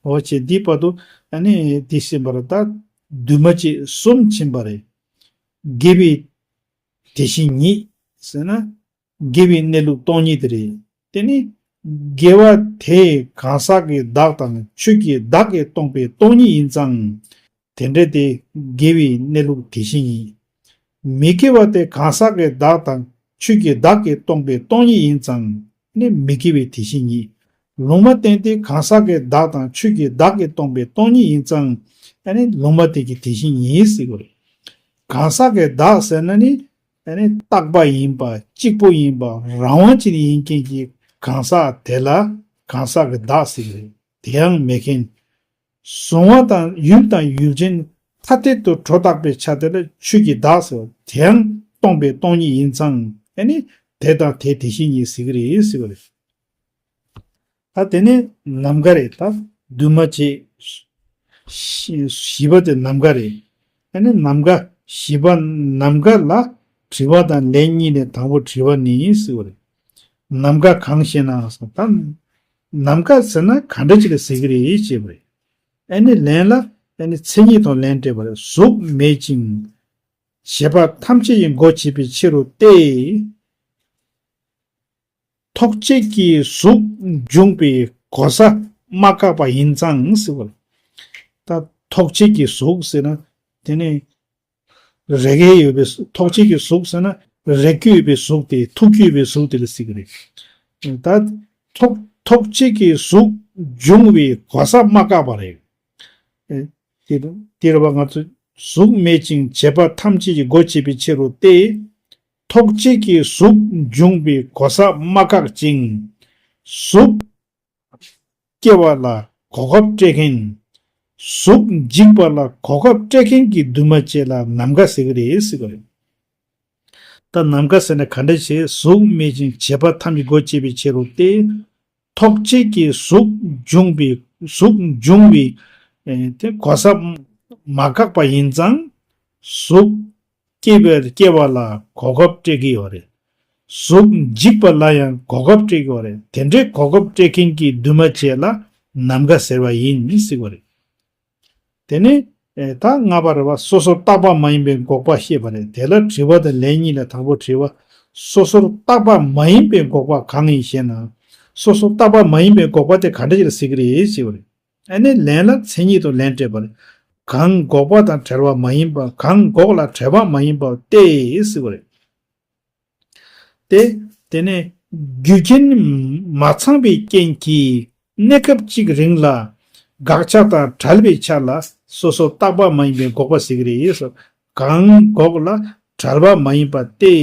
འོ་བྱས་འདིའི་བར་དུ་ཨ་ནི་འདི་ཟིན་པ་རེད། ད་འདུས་མ་བྱས་གསུམ་ཕྱིན་པ་རེད། དགེ་བའི་དེ་བཞིན་ཉིད་ཟེར་ན། དགེ་བའི་གནས་ལུགས་སྟོང་ཉིད་དེ་རེད། དེ་ནི་དགེ་བ་དེ་གང་ཟག་གི་བདག་དང་ཆོས་ཀྱི་བདག་གིས་སྟོང་པའི་སྟོང་ཉིད་ཡིན་ཙང་། དེ་འདྲ་དེ་དགེ་བའི་གནས་ལུགས་དེ་བཞིན་ཉིད། མི་དགེ་བ་དེ་གང་ཟག་གི་བདག་དང་ཆོས་ཀྱི་བདག་གིས་སྟོང་པའི་སྟོང་ཉིད་ཡིན་ཙང་། ནི་མི་དགེ་བའི་དེ་བཞིན་ཉིད། ལུང་མ་བསྟན་ཏེ་གང་ཟག་གི་བདག་དང་ཆོས་ཀྱི་བདག་གིས་སྟོང་པའི་སྟོང་ཉིད་ཡིན་ཙང་། ཨ་ནི་ལུང་མ་བསྟན་གྱི་དེ་བཞིན་ཉིད་ཟེར་གྱི་རེད། གང་ཟག་གི་བདག་ཟེར་ན་ནི། ཨ་ནི་རྟག་པ་ཡིན་པ་གཅིག་པུ་ཡིན་པ་རང་དབང་ཅན་ཡིན་མཁན་གྱི་གང་ཟག་དེ་ལ་གང་ཟག་གི་བདག་ཟེར་གྱི་རེད། དེ་ཡང་མེད་མཁན། གཟུང་བ་དང་ཡུལ་དང་ཡུལ་ཅན་ཐ་དད་དུ་སྒྲོ་བཏགས་པའི་ཆ་དེ་ལ་ཆོས་ཀྱི་བདག་ཟེར་བ་དེའང་སྟོང་པའི་སྟོང་ཉིད་ཡིན་ཙང་། ཨ་ནི་དེ་དང་དེ་དེ་བཞིན་ཉིད་ཟེར་གྱི་རེད་ཟེར་བ་རེད། ད་དེ་ནས་ནམ་མཁའ་རེད། ད་འདུས་མ་བྱས་བཞི་པ་དེ་ནམ་མཁའ་རེད། ཨ་ནི་ནམ་མཁའ་བཞི་པ་ནམ་མཁའ་ལ་དྲི་བ་དང་ལན་གཉིས་ནས་དང་པོ་དྲི་བ་ནི་ཟེར་བ་རེད། ནམ་མཁའ་གང་ཞེ་ན་ཟེར། ད་ནམ་མཁའ་ཟེར་ན་ག་འདྲ་ཅིག་ལ་ཟེར་གྱི་རེད་ཅེས་པ་རེད། ཨ་ནི་ལན་ལ་ཨ་ནི་མཚན་ཉིད་དང་ལན་སྤྲད་པ་རེད། གཟུགས་མེད་ཅིང་བྱས་པ་ཐམས་ཅད་ཀྱི་མགོ་བྱས་པའི་ཕྱིར་རོ་སྟེ། ཐོགས་བཅས་ཀྱི་གཟུགས་འབྱུང་བའི་གོ་ས་མ་བཀག་པ་ཡིན་ཙང་ཟེར་བ་རེད། ད་ཐོགས་བཅས་ཀྱི་གཟུགས་ཟེར་ན་དེ་ནི། རེག་གེ་ཡོད་པའི་གཟུགས། ཐོགས་བཅས་ཀྱི་གཟུགས་ཟེར་ན་རེག་རྒྱུ་ཡོད་པའི་གཟུགས་དེ་ཐུག་རྒྱུ་ཡོད་པའི་གཟུགས་དེ་ལ་ཟེར་གྱི་རེད། ད་ཐོགས་ཐོགས་བཅས་ཀྱི་གཟུགས་འབྱུང་བའི་གོ་ས་མ་བཀག་པ་རེད། དེ་དེ་རེད་བ། ང་ཚོ་གཟུགས་མེད་ཅིང་བྱས་པ་ཐམས་ཅད་ཀྱི་མགོ་བྱས་པའི་ཕྱིར་རོ་སྟེ། ཐོགས་བཅས་ཀྱི་གཟུགས་འབྱུང་བའི་གོ་ས་མ་བཀག་ཅིང་། གཟུགས་སྐྱེ་བ་ལ་གོ་སྐབས་སྤྲད་མཁན། གཟུགས་འཇིག་པ་ལ་གོ་སྐབས་སྤྲད་མཁན་གྱི་འདུས་མ་བྱས་ལ་ནམ་མཁའ་ཟེར་གྱི་རེད་ཟེར་གྱི་རེད། ད་ནམ་མཁའ་ཟེར་ན་ག་འདྲ་བྱས། གཟུགས་མེད་ཅིང་བྱས་པ་ཐམས་ཅད་མགོ་བྱས་པའི་ཕྱིར་རོ་སྟེ། ཐོགས་བཅས་ཀྱི་གཟུགས་འབྱུང་བའི་གཟུགས་འབྱུང་བའི་ཨེ་དེ་གོ་ས་མ་བཀག་པ་ཡིན་ཙང་། གཟུགས་སྐྱེ་བའི་སྐྱེ་བ་ལ་གོ་སྐབས་སྤྲད་ཀྱི་ཡོད་རེད། གཟུགས་འཇིག་པ་ལ་ཡང་གོ་སྐབས་སྤྲད་ཀྱི་ཡོད་རེད། དེ་འདྲའི་གོ་སྐབས་སྤྲད་མཁན་གྱི་འདུས་མ་བྱས་ལ་ནམ་མཁའ་ཟེར་བ་ཡིན་ཟེར་བ་རེད། དེ་ནས་ཨེ་ད་ལྔ་པ་རེད་བ། སོ་སོར་བརྟགས་པ་མ་ཡིན་པའི་འགོག་པ་བཤད་པ་རེད། དེ་ལ་དྲི་བ་དང་ལན་གཉིས་ལ་དང་པོ་དྲི་བ། སོ་སོར་བརྟགས་པ་མ་ཡིན་པའི་འགོག་པ་གང་ཡིན་ཞེ་ན། སོ་སོར་བརྟགས་པ་མ་ཡིན་པའི་འགོག་པ་དེ་ག་འདྲ་ཞིག་ལ་ཟེར་གྱི་རེད་ཞེས་པ་རེད། ཨ་ནི་ལན་ལ་མཚན་ཉིད་དུ་ལན་སྤྲད་པ་རེད། གང་འགོག་པ་དང་བྲལ་བ་མ་ཡིན་པ། གང་འགོག་ལ་བྲལ་བ་མ་ཡིན་པ་སྟེ་ཟེར་བ་རེད། དེ། དེ་ནས་རྒྱུ་རྐྱེན་མ་ཚང་བའི་རྐྱེན་གྱིས་གནས་སྐབས་གཅིག་རིང་ལ་དགག་བྱ་དང་བྲལ་བའི་ཆ་ལ་སོ་སོར་བརྟགས་པ་མ་ཡིན་པའི་འགོག་པ་ཟེར་གྱི་རེད། གང་འགོག་ལ་བྲལ་བ་མ་ཡིན་པ་སྟེ།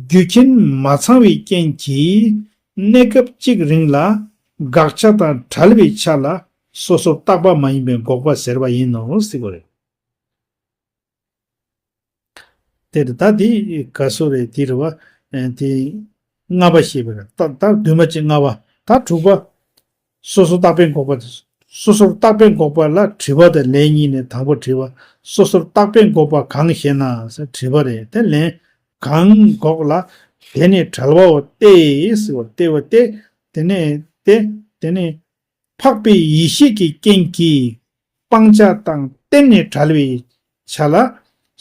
རྒྱུ་རྐྱེན་མ་ཚང་བའི་རྐྱེན་གྱིས་གནས་སྐབས་གཅིག་རིང་ལ་དགག་བྱ་དང་བྲལ་བའི་ཆ་ལ་སོ་སོར་བརྟགས་པ་མ་ཡིན་པའི་འགོག་པ་ཟེར་བ་ཡིན་ནོ་ཟེར་གྱི་རེད། དེ་རེད། ད་དེ་ག་སོ་རེད། དེ་རེད་བ། ཨ་དེ་ ལྔ་པ་བཤད་པ་རེད། ད་ད་འདུས་མ་བྱས་ལྔ་པ། ད་དྲུག་པ། སོ་སོར་བརྟག་པས་འགོག་པ། སོ་སོར་བརྟག་པས་འགོག་པ་ལ་དྲི་བ་དང་ལན་གཉིས་ནས། དང་པོ་དྲི་བ། སོ་སོར་བརྟག་པས་འགོག་པ་གང་ཞེ་ན་ཟེར་དྲི་བ་རེད། དེ་ལན། གང་འགོག་ལ་དེ་ནི་བྲལ་བའོ་སྟེ་ཟེར་བ། སྟེ་བ་སྟེ། དེ་ནས་ཏེ། དེ་ནི་འཕགས་པའི་ཡེ་ཤེས་ཀྱི་རྐྱེན་གྱིས་སྤང་བྱ་དང་གཏན་ནས་བྲལ་བའི་ཆ་ལ་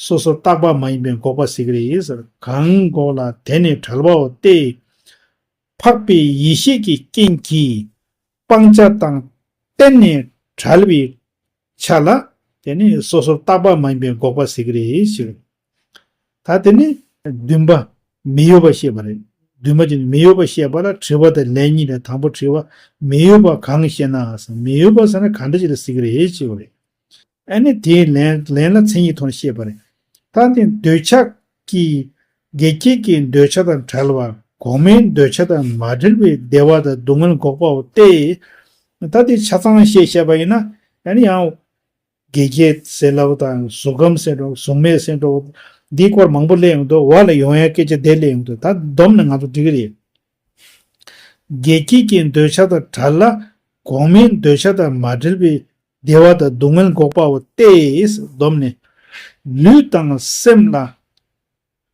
སོ་སོར་བརྟག་པ་མ་ཡིན་པའི་འགོག་པ་ཟེར་གྱི་རེད་ཟེར། གང་འགོག་ལ་དེ་ནི་བྲལ་བའོ་སྟེ། འཕགས་པའི་ཡེ་ཤེས་ཀྱི་རྐྱེན་གྱིས་སྤང་བྱ་དང་གཏན་ནས་བྲལ་བའི་ཆ་ལ་དེ་ནི་སོ་སོར་བརྟག་པ་མ་ཡིན་པའི་འགོག་པ་ཟེར་གྱི་རེད་ཟེར། ད་དེ་ནི་བདུན་པ། མི་གཡོ་བ་བཤད་པ་རེད། བདུན་པ་ཅིག་ནི་མི་གཡོ་བ་བཤད་པ་ལ་དྲི་བ་དང་ལན་གཉིས་རེད། དང་པོ་དྲི་བ། མི་གཡོ་བ་གང་ཞེ་ན་ཟེར། མི་གཡོ་བ་ཟེར་ན་གང་འདྲ་ཅིག་ལ་ཟེར་གྱི་རེད་ཅེས་པ་རེད། ཨ་ནི་དེའི་ལན་ལན་ལ་མཚན་ཉིད་ཐོག་ནས་བཤད་པ་རེད། ད་དེ་འདོད་ཆགས་ཀྱི། དགེ་སྐྱེས་ཀྱི་འདོད་ཆགས་དང་བྲལ་བ། གོང་མའི་འདོད་ཆགས་དང་མ་བྲལ་བའི་བདེ་བ་དང་སྡུག་བསྔལ་འགོག་པའོ་སྟེ། ད་དེ་ཆ་ཚང་བཤད་བཤད་པ་ཡིན་ན་ཨ་ནི་ཡང་། དགེ་སྐྱེས་ཟེར་ལབ་དང་གཟུགས་ཁམས་ཟེར་འགྲོ། གཟུགས་མེད་ཟེར་འགྲོ། འདིའི་སྐོར་མང་པོ་སླེབས་ཡོང་དུས་འོག་ལ་ཡོང་ཡ་སྐད་ཆ་དེ་སླེབས་ཡོང་དུས་ད་བསྡོམས་ནས་ང་ཚོ་འགྲིག་གི་རེད། དགེ་སྐྱེས་ཀྱི་འདོད་ཆགས་དང་བྲལ་ལ་གོང་མའི་འདོད་ཆགས་དང་མ་བྲལ་བའི་བདེ་བ་དང་སྡུག་བསྔལ་འགོག་པའོ་སྟེ། བསྡོམས་ནས་ལུས་དང་སེམས་ལ་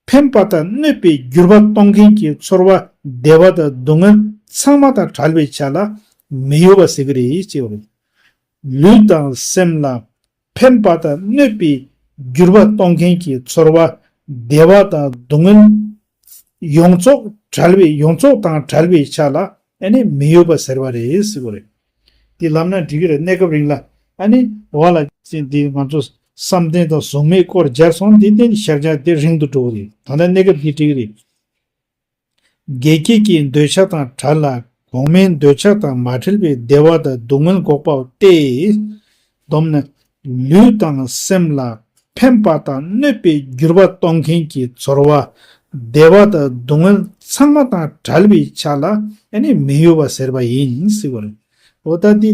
ཕན་པ་དང་གནོད་པའི་འགྱུར་བ་གཏོང་མཁན་གྱི་ཚོར་བ་བདེ་བ་དང་སྡུག་བསྔལ་ཚང་མ་དང་བྲལ་བའི་ཆ་ལ་མི་གཡོ་བ་ཟེར་གྱི་རེད་ཅེས་པ་རེད། ལུས་དང་སེམས་ལ་ཕན་པ་དང་གནོད་པའི་འགྱུར་བ་གཏོང་མཁན་གྱི་ཚོར་བ་བདེ་བ་དང་སྡུག་བསྔལ་ཡོངས་རྫོགས་བྲལ་བའི་ཡོངས་རྫོགས་དང་བྲལ་བའི་ཆ་ལ་ཨ་ནི་མི་གཡོ་བ་ཟེར་བ་རེད་ཟེར་བ་རེད། འདི་ལབ་ན་འགྲིག་གི་རེད། གནས་སྐབས་རིང་ལ་ཨ་ནི་འོག་ལ་འདི་ང་ཚོ་བསམ་གཏན་དང་གཟུགས་མེད་སྐོར་སྦྱར་སོང་། འདི་ནི་ཤར་རྒྱག་དེ་རིང་དུ་འགྲོ་གི་རེད། ད་ལྟ་གནས་སྐབས་འདི་འགྲིག་གི་རེད། དགེ་སྐྱེས་ཀྱི་འདོད་ཆགས་དང་བྲལ་ལ་གོང་མའི་འདོད་ཆགས་དང་མ་བྲལ་བའི་བདེ་བ་དང་སྡུག་བསྔལ་འགོག་པའོ་སྟེ། བསྡོམས་ནས་ལུས་དང་སེམས་ལ་ཕན་པ་དང་གནོད་པའི་འགྱུར་བ་གཏོང་མཁན་གྱི་ཚོར་བ་བདེ་བ་དང་སྡུག་བསྔལ་ཚང་མ་དང་བྲལ་བའི་ཆ་ལ་ཨ་ནི་མི་གཡོ་བ་ཟེར་བ་ཡིན་ཟེར་བ་རེད། འོ་ད་འདི་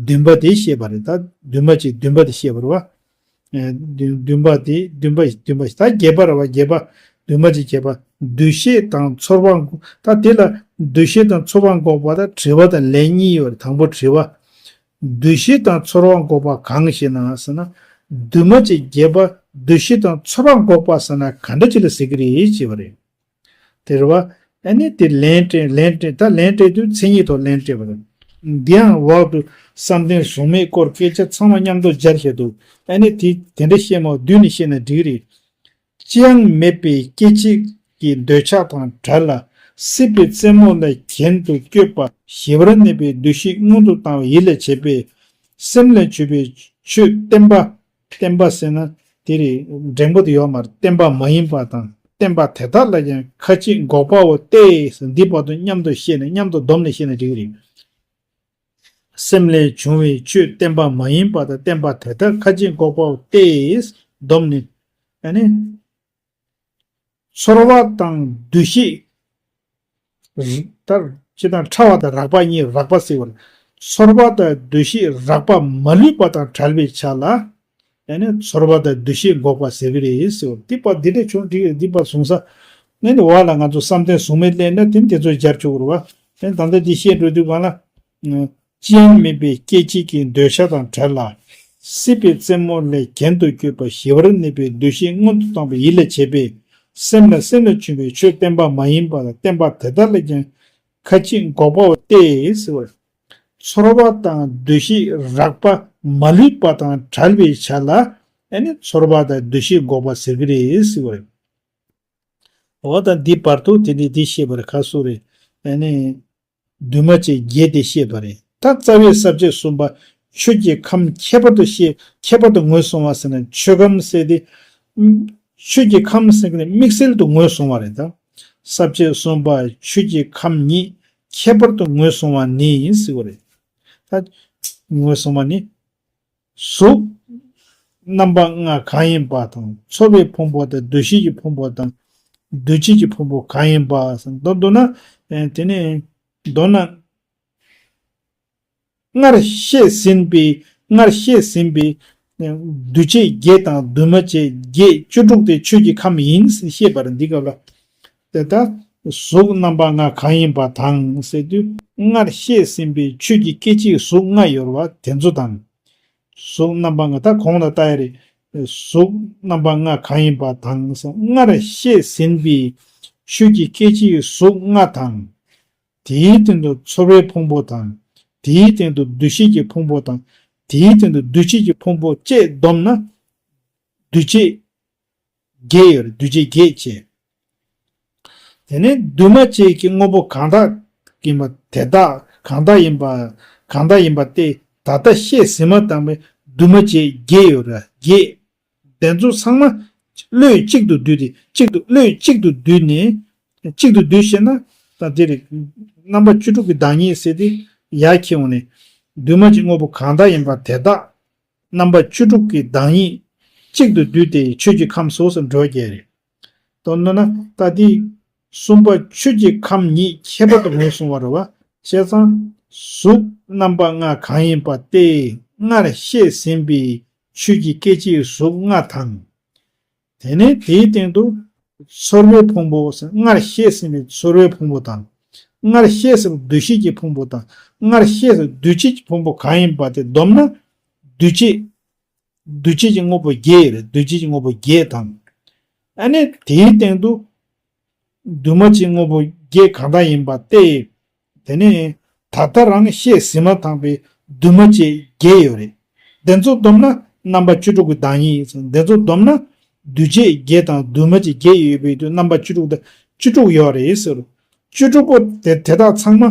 བདུན་པ་དེ་བཤད་པ་རེད། ད་བདུན་པ་གཅིག་བདུན་པ་དེ་བཤད་པ་རེད་བ། ཨེ་བདུན་བདུན་པ་དེ་བདུན་པ་བདུན་པ་ད་བརྒྱད་པ་རེད་བ། བརྒྱད་པ། བདུན་པ་གཅིག་བརྒྱད་པ། འདུ་ཤེས་དང་ཚོར་བ་འགོག་ད་དེ་ལ་འདུ་ཤེས་དང་ཚོར་བ་འགོག་པ་ད་དྲི་བ་དང་ལན་གཉིས་ཡོད་རེད། དང་པོ་དྲི་བ། འདུ་ཤེས་དང་ཚོར་བ་འགོག་པ་གང་ཞེ་ན་ཟེར་ན། བདུན་པ་གཅིག་བརྒྱད་པ། འདུ་ཤེས་དང་ཚོར་བ་འགོག་པ་ཟེར་ན་ག་འདྲ་ཅིག་ལ་ཟེར་གི་རེད་ཅེས་པ་རེད། དེ་རེད་བ། ཨ་ནི་དེ་ལན་སྤྲད་ལན་སྤྲད་ད་ལན་སྤྲད་དུས་མཚན་ཉིད་ཐོག་ལན་སྤྲད་པ་རེད། འདི་ཡང་འོག་ཏུ་བསམ་གཏན་གཟུགས་མེད་སྐོར་སྐད་ཆ་ཚང་མ་མཉམ་དུ་སྦྱར་བཤད་འདུག་ཨ་ནི་དེ་དེ་འདྲ་བཤད་མ་བསྡུས་ནས་བཤད་ན་འགྲིག་རེད། ཅི་ཡང་མེད་པའི་སྐྱེ་མཆེད་ཀྱི་འདོད་ཆགས་དང་བྲལ་ལ་སྲིད་པའི་རྩེ་མོ་ལས་གྱེན་དུ་བསྐྱོད་པ་ཞི་བར་གནས་པའི་འདུ་ཤེས་མངོན་དུ་བཏང་བའི་ཡིད་ལ་བྱེད་པས་སེམས་ལས་བྱུང་བའི་ཆོས་བརྟན་པ། བརྟན་པ་ཟེར་ན་དེ་རེད། འགྲེང་བུ་དེ་ཡོད་མ་རེད། བརྟན་པ་མ་ཡིན་པ་དང་བརྟན་པ་དེ་དག་ལ་ཀྱང་ཁ་ཅིག་འགོག་པའོ་སྟེ། འདི་བར་དུ་མཉམ་དུ་བཤད་ནས་མཉམ་དུ་བསྡོམས་ནས་བཤད་ན་འགྲིག་གི་རེད། སེམས་ལས་བྱུང་བའི་ཆོས་བརྟན་པ་མ་ཡིན་པ་དང་བརྟན་པ་དེ་དག་ཁ་ཅིག་འགོག་པའོ་སྟེ། བསྡོམས་ནས་ཨ་ནི། ཚོར་བ་དང་འདུ་ཤེས། ད་སྤྱིར་བཏང་ཕྲ་བ་དང་རགས་པ་གཉིས། རགས་པ་ཟེར་བ་ལ་ཚོར་བ་དང་འདུ་ཤེས་རགས་པ་མ་ལུས་པ་དང་བྲལ་བའི་ཆ་ལ་ཨ་ནི་ཚོར་བ་དང་འདུ་ཤེས་འགོག་པ་ཟེར་གི་རེད་ཟེར་བ། འདི་པ་འདི་འདྲ་བྱུང་འགྲིག་གི་རེད། འདི་པ་བཟུང་ས་ནས་ནི་འོག་ལ་ང་ཚོ་བསམ་གཏན་གཟུགས་མེད་སླེབས་ན་དེ་ནི་དེ་ཚོ་སྦྱར་ཆོག་གི་རེད་བ། ཨ་ནི་ད་ལྟ་འདི་བཤད་འགྲོ་དུས་གང་ལ། ཅི་ཡང་མེད་པའི་སྐྱེ་མཆེད་ཀྱི་འདོད་ཆགས་དང་བྲལ་ལ། སྲིད་པའི་རྩེ་མོ་ལས་གྱེན་དུ་བསྐྱོད་པ་ཞི་བར་གནས་པའི་འདུ་ཤེས་མངོན་དུ་བཏང་བའི་ཡིད་ལ་བྱེད་པས། སེམས་ལ་སེམས་ལས་བྱུང་བའི་ཆོས་བརྟན་པ་མ་ཡིན་པ་དང་བརྟན་པ་དེ་དག་ལ་ཀྱང་ཁ་ཅིག་འགོག་པའོ་སྟེ་ཟེར་བ། ཚོར་བ་དང་འདུ་ཤེས་རགས་པ་མ་ལུས་པ་དང་བྲལ་བའི་ཆ་ལ་ཨ་ནི་ཚོར་བ་དང་འདུ་ཤེས་འགོག་པ་ཟེར་གི་རེད་ཟེར་བ་རེད། འོ་ད་འདི་བར་དུ་དེ་ནི་འདི་བཤད་པར་ཁ་སོ་རེད། ཨ་ནི། འདུས་མ་བྱས་བརྒྱད་དེ་བཤད་པ་རེད། ད་རྩ་བའི་ས་བཅད་གསུམ་པ་ཆོས་ཀྱི་ཁམས་ཁྱད་པར་དུ་བཤད། ཁྱད་པར་དུ་ངོས་བཟུང་བ་ཟེར་ན་ཆོས་ཁམས་ཟེར་ཏེ། ཆོས་ཀྱི་ཁམས་ཟེར་ནི་དམིགས་བསལ་དུ་ངོས་བཟུང་བ་རེད་ད། ས་བཅད་གསུམ་པ་ཆོས་ཀྱི་ཁམས་ཉིད་ཁྱད་པར་དུ་ངོས་བཟུང་བ་ནི་ཟེར་བ་རེད། ད་ངོས་བཟུང་བ་ནི། གཟུགས་རྣམ་པ་ལྔ་གང་ཡིན་པ་དང་ཚོར་བའི་ཕུང་པོ་དང་འདུ་ཤེས་ཀྱི་ཕུང་པོ་དང་། འདུ་བྱེད་ཀྱི་ཕུང་པོ་གང་ཡིན་པ་ཟེར་མདོར་བསྡུ་ན། ཨེ་དེ་ནི་མདོར་ན། སྔར་བཤད་ཟིན་པའི་སྔར་བཤད་ཟིན་པའི་འདུས་བྱས་བརྒྱད་དང་འདུས་མ་བྱས་བརྒྱད་བཅུ་དྲུག་དེ་ཆོས་ཀྱི་ཁམས་ཡིན་ཞེས་པར་འདི་སྐབས་ལ། དེ་ལྟར་ གཟུགས་རྣམ་པ་ལྔ་གང་ཡིན་པ་དང་ཟེར་དུས། སྔར་བཤད་ཟིན་པའི་ཆོས་ཀྱི་སྐད་ཅིག་གཟུགས་ལྔ་ཡོད་པ་དེ་ཚོ་དང་། གཟུགས་རྣམ་པ་ལྔ་ད་གོང་ལ་བལྟ་ཡ་རེད། གཟུགས་རྣམ་པ་ལྔ་གང་ཡིན་པ་དང་ཟེར། སྔར་བཤད་ཟིན་པའི་ཆོས་ཀྱི་སྐད་ཅིག་གཟུགས་ལྔ་དང་། དེའི་སྟེང་དུ་ཚོར་བའི་ཕུང་པོ་དང་། དེའི་སྟེང་དུ་འདུ་ཤེས་ཀྱི་ཕུང་པོ་དང་། དེའི་སྟེང་དུ་འདུ་བྱེད་ཀྱི་ཕུང་པོ་བཅས་བསྡོམས་ན། འདུ་བྱེད་བརྒྱད་ཡོད་རེད། འདུ་བྱེད་བརྒྱད་བྱས། དེ་ནས་འདུས་མ་བྱས་ཀྱི་དངོས་པོ་གང་དག་ཡིན་པ་དེ་དག་གང་དག་ཡིན་པ་གང་དག་ཡིན་པ་སྟེ། ད་ལྟ་བཤད་ཟིན་མ་དང་པའི་འདུས་མ་བྱས་བརྒྱད་ཡོད་རེད། བརྒྱད། དེ་ཚོ་ཚང་མ་བློས་གཅིག་ཏུ་བསྡུས་ཏེ། གཅིག་ཏུ་བློས་གཅིག་ཏུ་བསྡུས་ནས། གཅིག་ཏུ་བསྡུས་ཤེ་ན། ད་དེ་རེད། རྣམ་པ་བཅུ་དྲུག་གི་བདག་ཉིད་ཟེར་དེ་ཡར་ཁྱེར་འོང་ནས། འདུས་མ་བྱས་དངོས་པོ་གང་དག་ཡིན་པ་དེ་དག་རྣམ་པ་བཅུ་དྲུག་གི་བདག་ཉིད་གཅིག་ཏུ་བསྡུས་ཏེ་ཆོས་ཀྱི་ཁམས་སོ་སོར་འགྲོ་གི་རེད། མདོར་ན་ད་དེ་གསུམ་པ་ཆོས་ཀྱི་ཁམས་ཉིད་ཁྱད་པར་དུ་ངོས་བཟུང་བ་རེད་བ། བྱས་ཙང་གཟུགས་རྣམ་པ་ལྔ་གང་ཡིན་པ་སྟེ། སྔར་བཤད་ཟིན་པའི་ཆོས་ཀྱི་སྐད་ཅིག་གཟུགས་ལྔ་དང་། དེ་ནས་དེའི་སྟེང་དུ་ཚོར་བའི་ཕུང་པོ། སྔར་བཤད་ཟིན་པའི་ཚོར་བའི་ཕུང་པོ་དང་། སྔར་བཤད་ཟིན་པའི་འདུ་ཤེས་ཀྱི་ཕུང་པོ་དང་། སྔར་བཤད་ཟིན་པའི་འདུ་བྱེད་ཀྱི་ཕུང་པོ་གང་ཡིན་པ་དེ་བསྡོམས་ན། འདུ་བྱེད། འདུ་བྱེད་ཀྱི་དངོས་པོ་བརྒྱད་རེད། འདུ་བྱེད་ཀྱི་དངོས་པོ་བརྒྱད་དང་། ཨ་ནི་དེའི་སྟེང་དུ་འདུས་མ་བྱས་དངོས་པོ་བརྒྱད་གང་དག་ཡིན་པ་སྟེ། དེ་ནས་ད་ལྟ་རང་བཤད་ཟིན་མ་དང་པའི་འདུས་མ་བྱས་བརྒྱད་ཡོད་རེད། དེ་ཚོ་བསྡོམས་ན་རྣམ་པ་བཅུ་དྲུག་གི་བདག་ཉིད། དེ་ཚོ་བསྡོམས་ན་འདུས་བྱས་བརྒྱད་དང་འདུས་མ་བྱས་བརྒྱད་ཡོད་པའི་དུས་རྣམ་པ་བཅུ་དྲུག་དང་བཅུ་དྲུག་ཡོད་རེད་ཟེར། བཅུ་དྲུག་པོ་དེ་དེ་དག་ཚང་མ་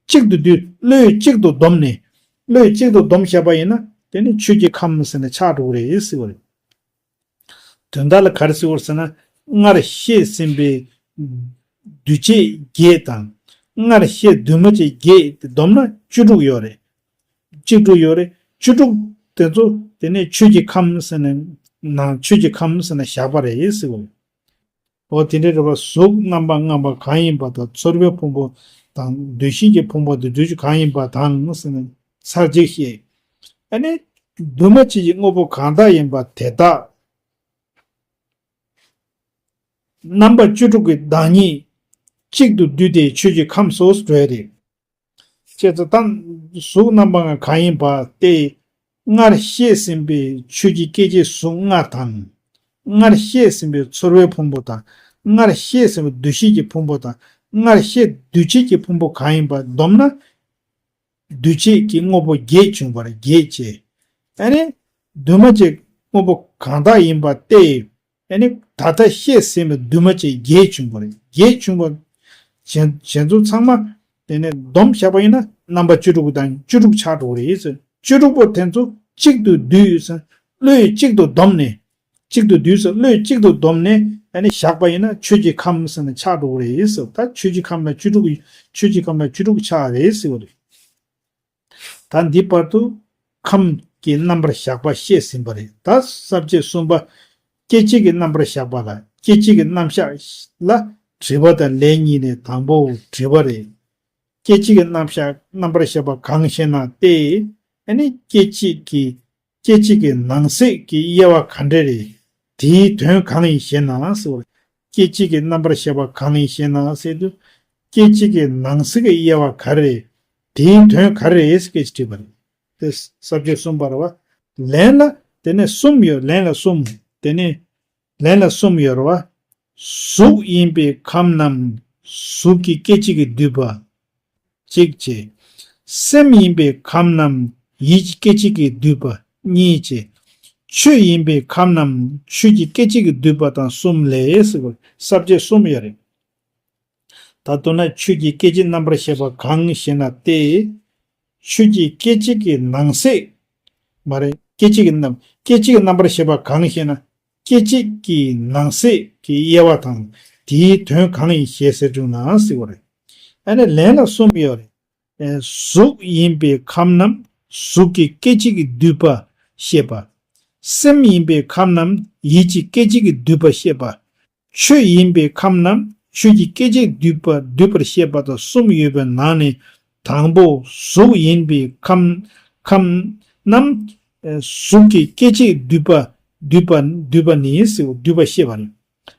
གཅིག་ཏུ་བསྡུས། བློས་གཅིག་ཏུ་བསྡོམས་ནས། བློས་གཅིག་ཏུ་བསྡོམས་བཞག་པ་ཡིན་ན། དེ་ནི་ཆོས་ཀྱི་ཁམས་ཟེར་ནས་ཆགས་འགྲོ་གི་རེད་ཟེར་བ་རེད། དོན་དག་ལ་ག་རེ་ཟེར་བ་རེད་ཟེར་ན། སྔར་བཤད་ཟིན་པའི་འདུས་བྱས་བརྒྱད་དང་། སྔར་བཤད་འདུས་མ་བྱས་བརྒྱད་དེ་བསྡོམས་ན་བཅུ་དྲུག་ཡོད་རེད། བཅུ་དྲུག་ཡོད་རེད། བཅུ་དྲུག་དེ་ཚོ་དེ་ནས་ཆོས་ཀྱི་ཁམས་ཟེར་ནས་ནང་ཆོས་ཀྱི་ཁམས་ཟེར་ནས་བཞག་པ་རེད་ཟེར་བ་རེད། འོ་དེ་འདྲའི་རེད་པ། གཟུགས་རྣམ་པ་ལྔ་པོ་གང་ཡིན་པ་དང་། ཚོར་བའི་ཕུང་པོ་དང་། འདུ་ཤེས་ཀྱི་ཕུང་པོ་དང་། འདུ་བྱེད་གང་ཡིན་པ་དང་ཟེར་ནས་ཚར་གཅིག་བཤད། ཨ་ནི་འདུས་མ་བྱས་ཀྱི་དངོས་པོ་གང་དག་ཡིན་པ་དེ་དག་རྣམ་པ་བཅུ་དྲུག་གི་བདག་ཉིད་གཅིག་ཏུ་བསྡུས་ཏེ་ཆོས་ཀྱི་ཁམས་སོ་སོར་འགྲོ་ཡ་རེད། ཅེས་སོ། ད་གཟུགས་རྣམ་པ་ལྔ་གང་ཡིན་པ་སྟེ། སྔར་བཤད་ཟིན་པའི་ཆོས་ཀྱི་སྐད་ཅིག་གཟུགས་ལྔ་དང་། སྔར་བཤད་ཟིན་པའི་ཚོར་བའི་ཕུང་པོ་དང་། སྔར་བཤད་ཟིན་པའི་འདུ་ཤེས་ཀྱི་ཕུང་པོ་དང་། སྔར་བཤད་འདུ་བྱེད་ཀྱི་ཕུང་པོ་གང་ཡིན་པ་བསྡོམས་ན། འདུས་བྱས་ཀྱི་དངོས་པོ་བརྒྱད་བྱུང་བ་རེད། བརྒྱད་བྱས། ཨ་ནི་འདུས་མ་བྱས་དངོས་པོ་གང་དག་ཡིན་པ་སྟེ། ཨ་ནི་ད་ལྟ་བཤད་ཟིན་པའི་འདུས་མ་བྱས་བརྒྱད་བྱུང་བ་རེད། བརྒྱད་བྱུང་བ་གཞན་གཞན་ཚོ་ཚང་མ་དེ་ནས་བསྡོམས་བཞག་པ་ཡིན་ན་རྣམ་པ་བཅུ་དྲུག་དང་བཅུ་དྲུག་ཆགས་འགྲོ་གི་རེད་ཟེར། བཅུ་དྲུག་པོ་དེ་ཚོ་གཅིག་ཏུ་བསྡུས་ཟེར། བློས་གཅིག་ཏུ་བསྡོམས་ནས། གཅིག་ཏུ་བསྡུས་ཟེར། བློས་གཅིག་ཏུ་བསྡོམས་ནས་ཨ་ནི་བཞག་པ་ཡིན་ན་ཆོས་ཀྱི་ཁམས་ཟེར་ནས་ཆགས་འགྲོ་གི་རེད་ཟེར། ད་ཆོས་ཀྱི་ཁམས་ལ་བཅུ་དྲུག་ཆོས་ཀྱི་ཁམས་ལ་བཅུ་དྲུག་ཆགས་རེད་ཟེར་བ་རེད། ད་འདི་བར་དུ་ཁམས་ཀྱི་རྣམ་པར་གཞག་པ་བཤད་ཟིན་པ་རེད། ད་ས་བཅད་གསུམ་པ། སྐད་ཅིག་གི་རྣམ་པར་གཞག་པ་ལ། སྐད་ཅིག་གི་རྣམ་གཞག་ལ་དྲི་བ་དང་ལན་གཉིས་ནས་དང་པོ་དྲི་བ་རེད། སྐད་ཅིག་གི་རྣམ་གཞག་རྣམ་པར་གཞག་པ་གང་ཞེ་ན་སྟེ། ཨ་ནི་སྐད་ཅིག་གི་སྐད་ཅིག་གི་ནང་གསེས་ཀྱི་དབྱེ་བ་ག་འདྲ་རེད། དེའི་དོན་གང་ཡིན་ཞེ་ན་ཟེར་བ། སྐད་ཅིག་གི་རྣམ་པར་གཞག་པ་གང་ཡིན་ཞེ་ན་ཟེར་དུས། སྐད་ཅིག་གི་ནང་གསེས་ཀྱི་དབྱེ་བ་ག་རེ་རེད། དེའི་དོན་ག་རེ་རེད་ཟེར་སྐད་ཅིག་དྲིས་པ་རེད། དེ་ས་བཅད་གསུམ་པ་རེད་བ། ལན་ལ་དེ་ནས་གསུམ་ཡོད། ལན་ལ་གསུམ། དེ་ནས་ལན་ལ་གསུམ་ཡོད་རེད་བ། གཟུགས་ཡིན་པའི་ཁམས་རྣམས་གཟུགས་ཀྱི་སྐད་ཅིག་གིས་བསྡུས་པ། གཅིག་བྱས། སེམས་ཡིན་པའི་ཁམས་རྣམས་ཡིད་ཀྱི་སྐད་ཅིག་གིས་བསྡུས་པ། གཉིས་བྱས། ཆོས་ཡིན་པའི་ཁམས་རྣམས་ཆོས་ཀྱི་སྐད་ཅིག་གིས་བསྡུས་པ་དང་གསུམ་ལས་ཟེར་བ། ས་བཅད་གསུམ་ཡོད་རེད། ད་མདོར་ན་ཆོས་ཀྱི་སྐད་ཅིག་རྣམ་པར་བཤད་པ་གང་ཞེ་ན་སྟེ། ཆོས་ཀྱི་སྐད་ཅིག་གི་ནང་གསེས། མ་རེད། སྐད་ཅིག་གི་རྣམ། སྐད་ཅིག་གི་རྣམ་པར་བཤད་པ་གང་ཞེ་ན། སྐད་ཅིག་གི་ནང་གསེས་ཀྱི་དབྱེ་བ་དང་། དེའི་དོན་གང་ཡིན་ཞེས་ཟེར་བྱུང་ན་ཟེར་བ་རེད། ཨ་ནི་ལན་ལ་གསུམ་ཡོད་རེད། ཨེ། གཟུགས་ཡིན་པའི་ཁམས་རྣམས་གཟུགས་ཀྱི་སྐད་ཅིག་གིས་བསྡུས་པ་བཤད་པ། སེམས་ཡིན་པའི་ཁམས་རྣམས་ཡིད་ཀྱི་སྐད་ཅིག་གིས་བསྡུས་པ་བཤད་པ། ཆོས་ཡིན་པའི་ཁམས་རྣམས་ཆོས་ཀྱི་སྐད་ཅིག་བསྡུས་པ་བསྡུས་པར་བཤད་པ་དང་གསུམ་ཡོད་པའི་ནང་ནས། དང་པོ་གཟུགས་ཡིན་པའི་ཁམས་ཁམས་རྣམས་གཟུགས་ཀྱི་སྐད་ཅིག་བསྡུས་པ་བསྡུས་པ་བསྡུས་པ་ནི་ཟེར་བསྡུས་པ་བཤད་པ་ནི།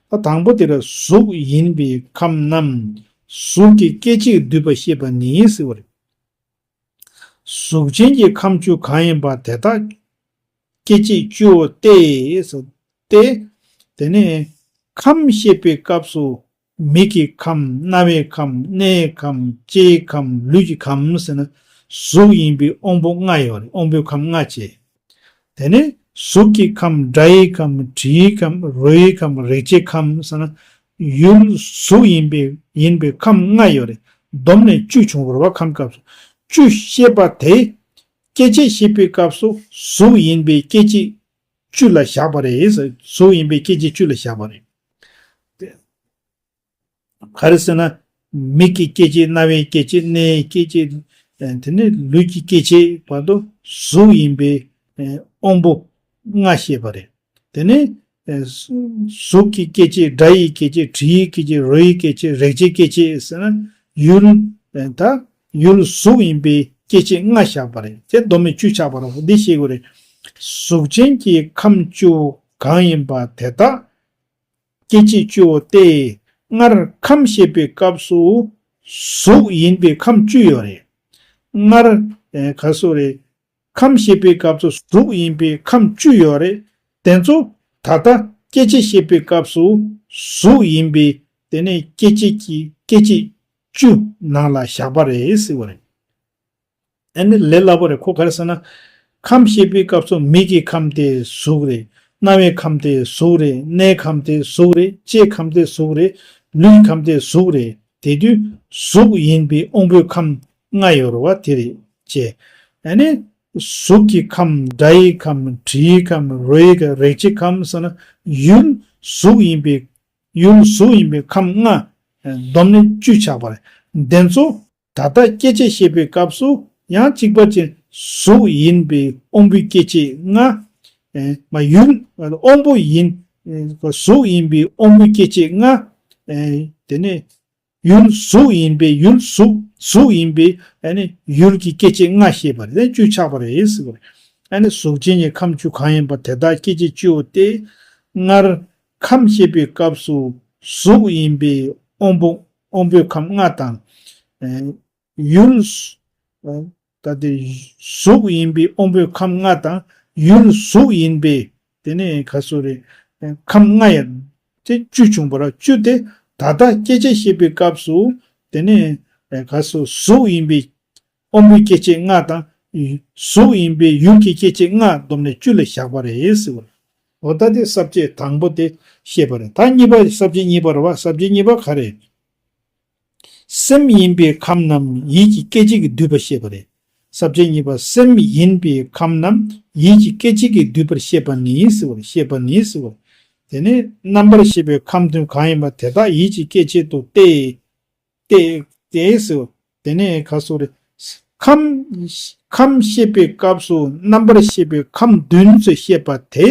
ད་དང་པོ་དེ་ལ་གཟུགས་ཡིན་པའི་ཁམས་རྣམས་གཟུགས་ཀྱི་སྐད་ཅིག་བསྡུས་པ་ཤེས་པ་ནི་ཟེར་བ་རེད། གཟུགས་ཅན་གྱི་ཁམས་བཅུ་གང་ཡིན་པ་དེ་དག་སྐད་ཅིག་བཅུའོ་སྟེ། ཟེར་ཏེ། དེ་ནས་ཁམས་བཤད་པའི་སྐབས་སུ་མིག་གི་ཁམས། རྣ་བའི་ཁམས། སྣའི་ཁམས། ལྕེའི་ཁམས། ལུས་ཀྱི་ཁམས་ཟེར་ན་གཟུགས་ཡིན་པའི་དབང་པོ་ལྔ་ཡོད་རེད། དབང་པོའི་ཁམས་ལྔ་བྱས། དེ་ནས་གཟུགས་ཀྱི་ཁམས། སྒྲ་ཡི་ཁམས། དྲི་ཡི་ཁམས། རོ་ཡི་ཁམས། རེག་བྱའི་ཁམས་ཟེར་ན་ཡུལ་གཟུགས་ཡིན་པའི་ཡིན་པའི་ཁམས་ལྔ་ཡོད་རེད། བསྡོམས་ནས་བཅུ་བྱུང་བ་རེད་བ། ཁམས་སྐབས་སུ་བཅུ་བཤད་པ་དེ། སྐྱེ་མཆེད་བཤད་པའི་སྐབས་སུ་གཟུགས་ཡིན་པའི་སྐད་ཅིག་བཅུ་ལ་བཞག་པ་རེད། གཟུགས་ཡིན་པའི་སྐད་ཅིག་བཅུ་ལ་བཞག་པ་རེད། ག་རེ་ཟེར་ན། མིག་གི་སྐད་ཅིག་རྣ་བའི་སྐད་ཅིག་སྣའི་སྐད་ཅིག་དེ་ནས་ལུས་ཀྱི་སྐད་ཅིག་བར་དུ་གཟུགས་ཡིན་པའི་དབང་པོ་ལྔ་བཤད་པ་རེད། དེ་ནས་གཟུགས་ཀྱི་སྐད་ཅིག་སྒྲ་ཡི་སྐད་ཅིག་དྲི་ཡི་སྐད་ཅིག་རོ་ཡི་སྐད་ཅིག་རེག་བྱའི་སྐད་ཅིག་ཟེར་ན་ཡུལ། ད་ཡུལ་གཟུགས་ཡིན་པའི་སྐད་ཅིག་ལྔ་བཞག་པ་རེད། དེ་བསྡོམས་ནས་བཅུ་ཆགས་པ་རེད། འདི་ཤེས་དགོས་རེད། གཟུགས་ཅན་གྱི་ཁམས་བཅུ་གང་ཡིན་པ་དེ་དག་སྐད་ཅིག་བཅུའོ་སྟེ། སྔར་ཁམས་བཤད་པའི་སྐབས་སུ་གཟུགས་ཡིན་པའི་ཁམས་བཅུ་ཡོད་རེད། སྔར་ཨེ་ག་སོ་རེད། ཁམས་བཤད་པའི་སྐབས་སུ་གཟུགས་ཡིན་པའི་ཁམས་བཅུ་ཡོད་རེད། དེ་ཚོ་ད་ལྟ་སྐྱེ་མཆེད་བཤད་པའི་སྐབས་སུ་གཟུགས་ཡིན་པའི་དེ་ནས་སྐད་ཅིག་གི་སྐད་ཅིག་བཅུ་ནང་ལ་བཞག་པ་རེད་ཟེར་བ་རེད། ཨ་ནི་ལས་སླ་པོ་རེད། ཁོ་ག་རེ་ཟེར་ན། ཁམས་བཤད་པའི་སྐབས་སུ་མིག་གི་ཁམས་དེ་གཟུགས་རེད། རྣ་བའི་ཁམས་དེ་གཟུགས་རེད། སྣའི་ཁམས་དེ་གཟུགས་རེད། ལྕེའི་ཁམས་དེ་གཟུགས་རེད། ལུས་ཁམས་དེ་གཟུགས་རེད། དེ་དུས་གཟུགས་ཡིན་པའི་དབང་པོའི་ཁམས་ལྔ་ཡོད་རེད་བ། དེ་རེད་ཅེས། ཨ་ནི་གཟུགས་ཀྱི་ཁམས། སྒྲ་ཡི་ཁམས། དྲི་ཡི་ཁམས། རོ་ཡི་ཁམས། རེག་བྱའི་ཁམས་ཟེར་ན་ཡུལ་གཟུགས་ཡིན་པའི་ཡུལ་གཟུགས་ཡིན་པའི་ཁམས་ལྔ་བསྡོམས་ནས་བཅུ་ཆགས་པ་རེད། དེ་ཚོ་ད་ལྟ་སྐྱེ་མཆེད་བཤད་པའི་སྐབས་སུ་ཡང་གཅིག་པ་ཅན་གཟུགས་ཡིན་པའི་དབང་པོའི་སྐད་ཅིག་ལྔ། ཨེ་མ་ཡུལ་དབང་པོ་ཡིན། ཨེ་གཟུགས་ཡིན་པའི་དབང་པོའི་སྐད་ཅིག་ལྔ། ཨེ་དེ་ནས་ཡུལ་གཟུགས་ཡིན་པའི་ཡུལ་གཟུགས་གཟུགས་ཡིན་པའི་ཨ་ནི་ཡུལ་གྱི་སྐད་ཅིག་ལྔ་བཤད་པ་རེད། བཅུ་ཆགས་པ་རེད་ཟེར་བ་རེད། ཨ་ནི་གཟུགས་ཅན་གྱི་ཁམས་བཅུ་གང་ཡིན་པ་དེ་དག་སྐད་ཅིག་བཅུའོ་སྟེ། སྔར་ཁམས་བཤད་པའི་སྐབས་སུ་གཟུགས་ཡིན་པའི་དབང་པོ་དབང་པོའི་ཁམས་ལྔ་དང་། ཨེ་ཡུལ། ཨེ་ད་དེ་གཟུགས་ཡིན་པའི་དབང་པོའི་ཁམས་ལྔ་དང་ཡུལ་གཟུགས་ཡིན་པའི་དེ་ནས་ག་སོ་རེད། ཨེ་ཁམས་ལྔ་ཡང་དེ་བཅུ་བྱུང་བ་རེད། བཅུ་དེ་ད་ལྟ་སྐྱེ་མཆེད་བཤད་པའི་སྐབས་སུ་དེ་ནས་ཨེ་ག་སོ་གཟུགས་ཡིན་པའི་དབང་པོའི་སྐྱེ་མཆེད་ལྔ་དང་གཟུགས་ཡིན་པའི་ཡུལ་གྱི་སྐྱེ་མཆེད་ལྔ་བསྡོམས་ནས་བཅུ་ལ་བཞག་པ་རེད་ཟེར་བ་རེད། འོ་ད་དེ་ས་བཅད་དང་པོ་དེ་བཤད་པ་རེད། ད་གཉིས་པ་ས་བཅད་གཉིས་པ་རེད་བ། ས་བཅད་གཉིས་པ་ག་རེ། སེམས་ཡིན་པའི་ཁམས་རྣམས་ཡིད་ཀྱི་སྐད་ཅིག་གིས་བསྡུས་པ་བཤད་པ་རེད། ས་བཅད་གཉིས་པ། སེམས་ཡིན་པའི་ཁམས་རྣམས་ཡིད་ཀྱི་སྐད་ཅིག་གིས་བསྡུས་པར་བཤད་པ་ནི་ཟེར་བ་རེད། བཤད་པ་ནི་ཟེར་བ་རེད། དེ་ནས་རྣམ་པར་ཤེས་པའི་ཁམས་དོན་གང་ཡིན་པ་དེ་དག་ཡིད་ཀྱི་སྐད་ཅིག་ཏུ་སྟེ། སྟེ། དེ་ཟེར། དེ་ནས་ག་སོ་རེད། ཁམས། ཁམས་བཤད་པའི་སྐབས་སུ་རྣམ་པར་ཤེས་པའི་ཁམས་བདུན་ཚོ་བཤད་པ་དེ།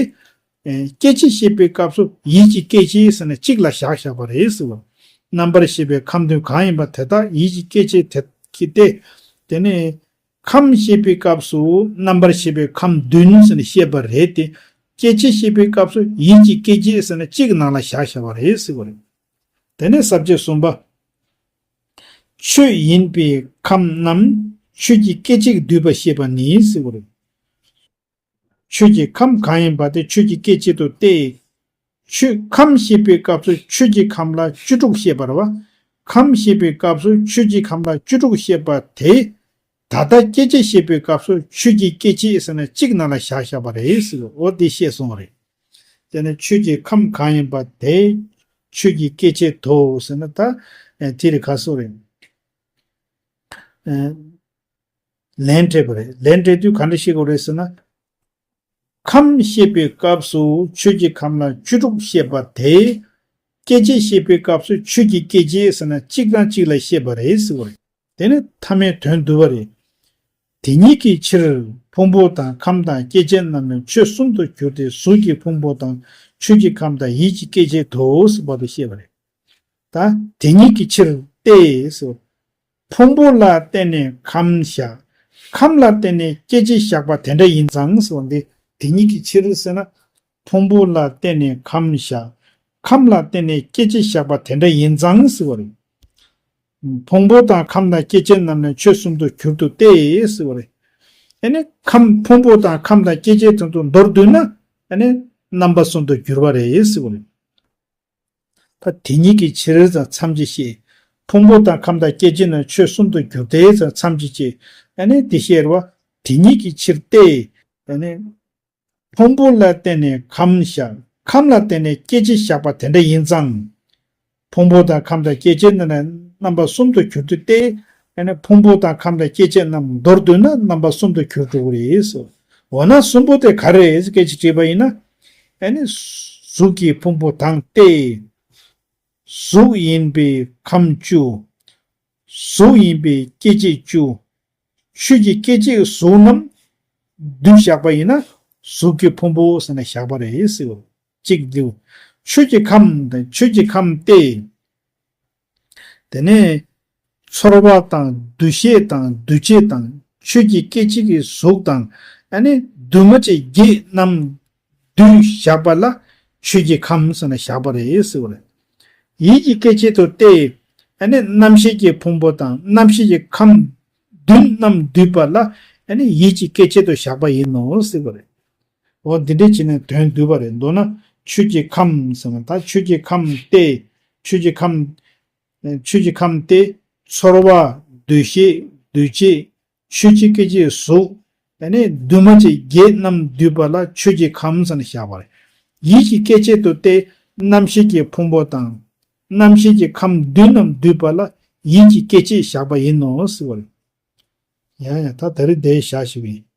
ཨེ་སྐྱེ་མཆེད་བཤད་པའི་སྐབས་སུ་ཡིད་ཀྱི་སྐད་ཅིག་ཟེར་ནས་གཅིག་ལ་བཞག་བཞག་པ་རེད་ཟེར་བ། རྣམ་པར་ཤེས་པའི་ཁམས་དོན་གང་ཡིན་པ་དེ་དག་ཡིད་ཀྱི་སྐད་ཅིག་དེ་ཀྱི་སྟེ། དེ་ནས་ཁམས་བཤད་པའི་སྐབས་སུ་རྣམ་པར་ཤེས་པའི་ཁམས་བདུན་ཟེར་ནས་བཤད་པ་རེད་དེ། སྐྱེ་མཆེད་བཤད་པའི་སྐབས་སུ་ཡིད་ཀྱི་སྐད་ཅིག་ཟེར་ནས་གཅིག་ནང་ལ་བཞག་བཞག་པ་རེད་ཟེར་བ་རེད། དེ་ནས་ས་བཅད་གསུམ་པ། ཆོས་ཡིན་པའི་ཁམས་རྣམས་ཆོས་ཀྱི་སྐད་ཅིག་བསྡུས་པར་བཤད་པ་ནི་ཟེར་བ་རེད། ཆོས་ཀྱི་ཁམས་གང་ཡིན་པ་དེ་ཆོས་ཀྱི་སྐད་ཅིག་ཏུ་སྟེ། ཆོས་ཁམས་བཤད་པའི་སྐབས་སུ་ཆོས་ཀྱི་ཁམས་ལ་བཅུ་དྲུག་བཤད་པ་རེད་བ། ཁམས་བཤད་པའི་སྐབས་སུ་ཆོས་ཀྱི་ཁམས་ལ་བཅུ་དྲུག་བཤད་པ་དེ། ད་ལྟ་སྐྱེ་མཆེད་བཤད་པའི་སྐབས་སུ་ཆོས་ཀྱི་སྐད་ཅིག་ཟེར་ན་གཅིག་ནང་ལ་བཞག་བཞག་པ་རེད་ཟེར་བ། འོ་དེ་བཤད་སོང་བ་རེད། དེ་ནས་ཆོས་ཀྱི་ཁམས་གང་ཡིན་པ་དེ་ཆོས་ཀྱི་སྐད་ཅིག་ཏུ་ཟེར་ན་ད་ཨེ་དེ་རེད། ག་སོ་རེད། ཨེ་ལན་སྤྲད་པ་རེད། ལན་སྤྲད་དུས་ག་འདྲ་བཤད་དགོས་རེད་ཟེར་ན། ཁམས་བཤད་པའི་སྐབས་སུ་ཆོས་ཀྱི་ཁམས་ལ་བཅུ་དྲུག་བཤད་པ་དེ། སྐྱེ་མཆེད་བཤད་པའི་སྐབས་སུ་ཆོས་ཀྱི་སྐད་ཅིག་ཟེར་ན་གཅིག་དང་གཅིག་ལ་བཤད་པ་རེད་ཟེར་བ་རེད། དེ་ནི་ཐ་མའི་དོན་བསྡུ་བ་རེད། དེ་ཉིད་ཀྱི་ཕྱིར་ཕུང་པོ་དང་ཁམས་དང་སྐྱེ་མཆེད་རྣམས་ནི་ཆོས་གསུམ་དུ་གྱུར་ཏེ་གཟུགས་ཀྱི་ཕུང་པོ་དང་ཆོས་ཀྱི་ཁམས་དང་ཡིད་ཀྱི་སྐད་ཅིག་ཏུ་ཟེར་བ་དེ་བཤད་པ་རེད། ད་དེ་ཉིད་ཀྱི་ཕྱིར་ཏེ་ཟེར། ཕུང་པོ་ལ་བརྟེན་ནས་ཁམས་བཞག་ཁམས་ལ་བརྟེན་ནས་སྐྱེ་མཆེད་བཞག་པ་དེ་འདྲ་ཡིན་ཙང་ཟེར་བ་འདི། དེ་ཉིད་ཀྱི་ཕྱིར་ཟེར་ན། ཕུང་པོ་ལ་བརྟེན་ནས་ཁམས་བཞག་ཁམས་ལ་བརྟེན་ནས་སྐྱེ་མཆེད་བཞག་པ་དེ་འདྲ་ཡིན་ཙང་ཟེར་བ་རེད། ཕུང་པོ་དང་ཁམས་དང་སྐྱེ་མཆེད་རྣམས་ནི་ཆོས་གསུམ་དུ་གྱུར་ཏོ་སྟེ་ཟེར་བ་རེད། ཨ་ནི་ཁམས་ཕུང་པོ་དང་ཁམས་དང་སྐྱེ་མཆེད་དེ་ཚོ་མདོར་བསྡུས་ན་ཨ་ནི་རྣམ་པ་གསུམ་དུ་གྱུར་པ་རེད་ཟེར་བ་རེད། ད་དེ་ཉིད་ཀྱི་ཕྱིར་ཟེར་མཚམས་ཀྱིས་བཤད། ཕུང་པོ་དང་ཁམས་དང་སྐྱེ་མཆེད་རྣམས་ཆོས་གསུམ་དུ་གྱུར་ཏེ་ཟེར་མཚམས་ཀྱིས་བཤད། ཨ་ནི་དེ་བཤད་པ་དེ་ཉིད་ཀྱི་ཕྱིར་ཏེ། ཨ་ནི་ཕུང་པོ་ལ་བརྟེན་ནས་ཁམས་བཞག་ཁམས་ལ་བརྟེན་ནས་སྐྱེ་མཆེད་བཞག་པ་དེ་འདྲ་ཡིན་ཙང་། ཕུང་པོ་དང་ཁམས་དང་སྐྱེ་མཆེད་རྣམས་ནི་རྣམ་པ་གསུམ་དུ་གྱུར་ཏོ་སྟེ། ཨ་ནི་ཕུང་པོ་དང་ཁམས་དང་སྐྱེ་མཆེད་རྣམས་མདོར་བསྡུས་ན་རྣམ་པ་གསུམ་དུ་གྱུར་འགྲོ་གི་རེད་ཟེར། འོ་ན་གསུམ་པོ་དེ་ག་རེ་རེད་ཟེར་སྐད་ཅིག་དྲིས་པ་ཡིན་ན། ཨ་ནི་གཟུགས་ཀྱི་ཕུང་པོ་དང་སྟེ། གཟུགས་ཡིན་པའི་ཁམས་བཅུ། གཟུགས་ཡིན་པའི་སྐྱེ་མཆེད་བཅུ། ཆོས་ཀྱི་སྐྱེ་མཆེད་གཟུགས་རྣམས་བསྡུས་བཞག་པ་ཡིན་ན་གཟུགས་ཀྱི་ཕུང་པོ་ཟེར་ནས་བཞག་པ་རེད་ཟེར་བ། གཅིག་འདུག་ཆོས་ཀྱི་ཁམས་དང་ཆོས་ཀྱི་ཁམས་ཏེ། དེ་ནས་ཚོར་བ་དང་འདུ་ཤེས་དང་འདུ་བྱེད་དང་ཆོས་ཀྱི་སྐྱེ་མཆེད་ཀྱི་གཟུགས་དང་ཨ་ནི་འདུས་མ་བྱས་བརྒྱད་རྣམས་བསྡུས་བཞག་པ་ལ་ཆོས་ཀྱི་ཁམས་ཟེར་ནས་བཞག་པ་རེད་ཟེར་བ་རེད། ཡིད་ཀྱི་སྐྱེ་མཆེད་དུ་སྟེ། ཨ་ནི་རྣམ་ཤེས་ཀྱི་ཕུང་པོ་དང་རྣམ་ཤེས་ཀྱི་ཁམས་བདུན་རྣམས་བསྡུས་པ་ལ་ཨ་ནི་ཡིད་ཀྱི་སྐྱེ་མཆེད་དུ་བཞག་པ་ཡིན་ནོ་ཟེར་བ་རེད། འོ་འདི་འདྲས་བྱས་ནས་དོན་བསྡུས་པ་རེད། མདོར་ན་ཆོས་ཀྱི་ཁམས་ཟེར་ན་ད་ཆོས་ཀྱི་ཁམས་ཏེ། ཆོས་ཀྱི་ཁམས། ཆོས་ཀྱི་ཁམས་ཏེ། ཚོར་བ། འདུ་ཤེས། འདུ་བྱེད། ཆོས་ཀྱི་སྐྱེ་མཆེད་གཟུགས། ཨ་ནི་འདུས་མ་བྱས་བརྒྱད་རྣམས་བསྡུས་པ་ལ་ཆོས་ཀྱི་ཁམས་ཟེར་ནས་བཞག་པ་རེད། ཡིད་ཀྱི་སྐྱེ་མཆེད་དུ་སྟེ། རྣམ་ཤེས་ཀྱི་ཕུང་པོ་དང་། རྣམ་ཤེས་ཀྱི་ཁམས་བདུན་རྣམས་བསྡུས་པ་ལ་ཡིད་ཀྱི་སྐྱེ་མཆེད་བཞག་པ་ཡིན་ནོ་ཟེར་བ་རེད། ཡང་ཡང་ད་ད་རེས་འདིར་བཞག་ཞུ་གི་ཡིན།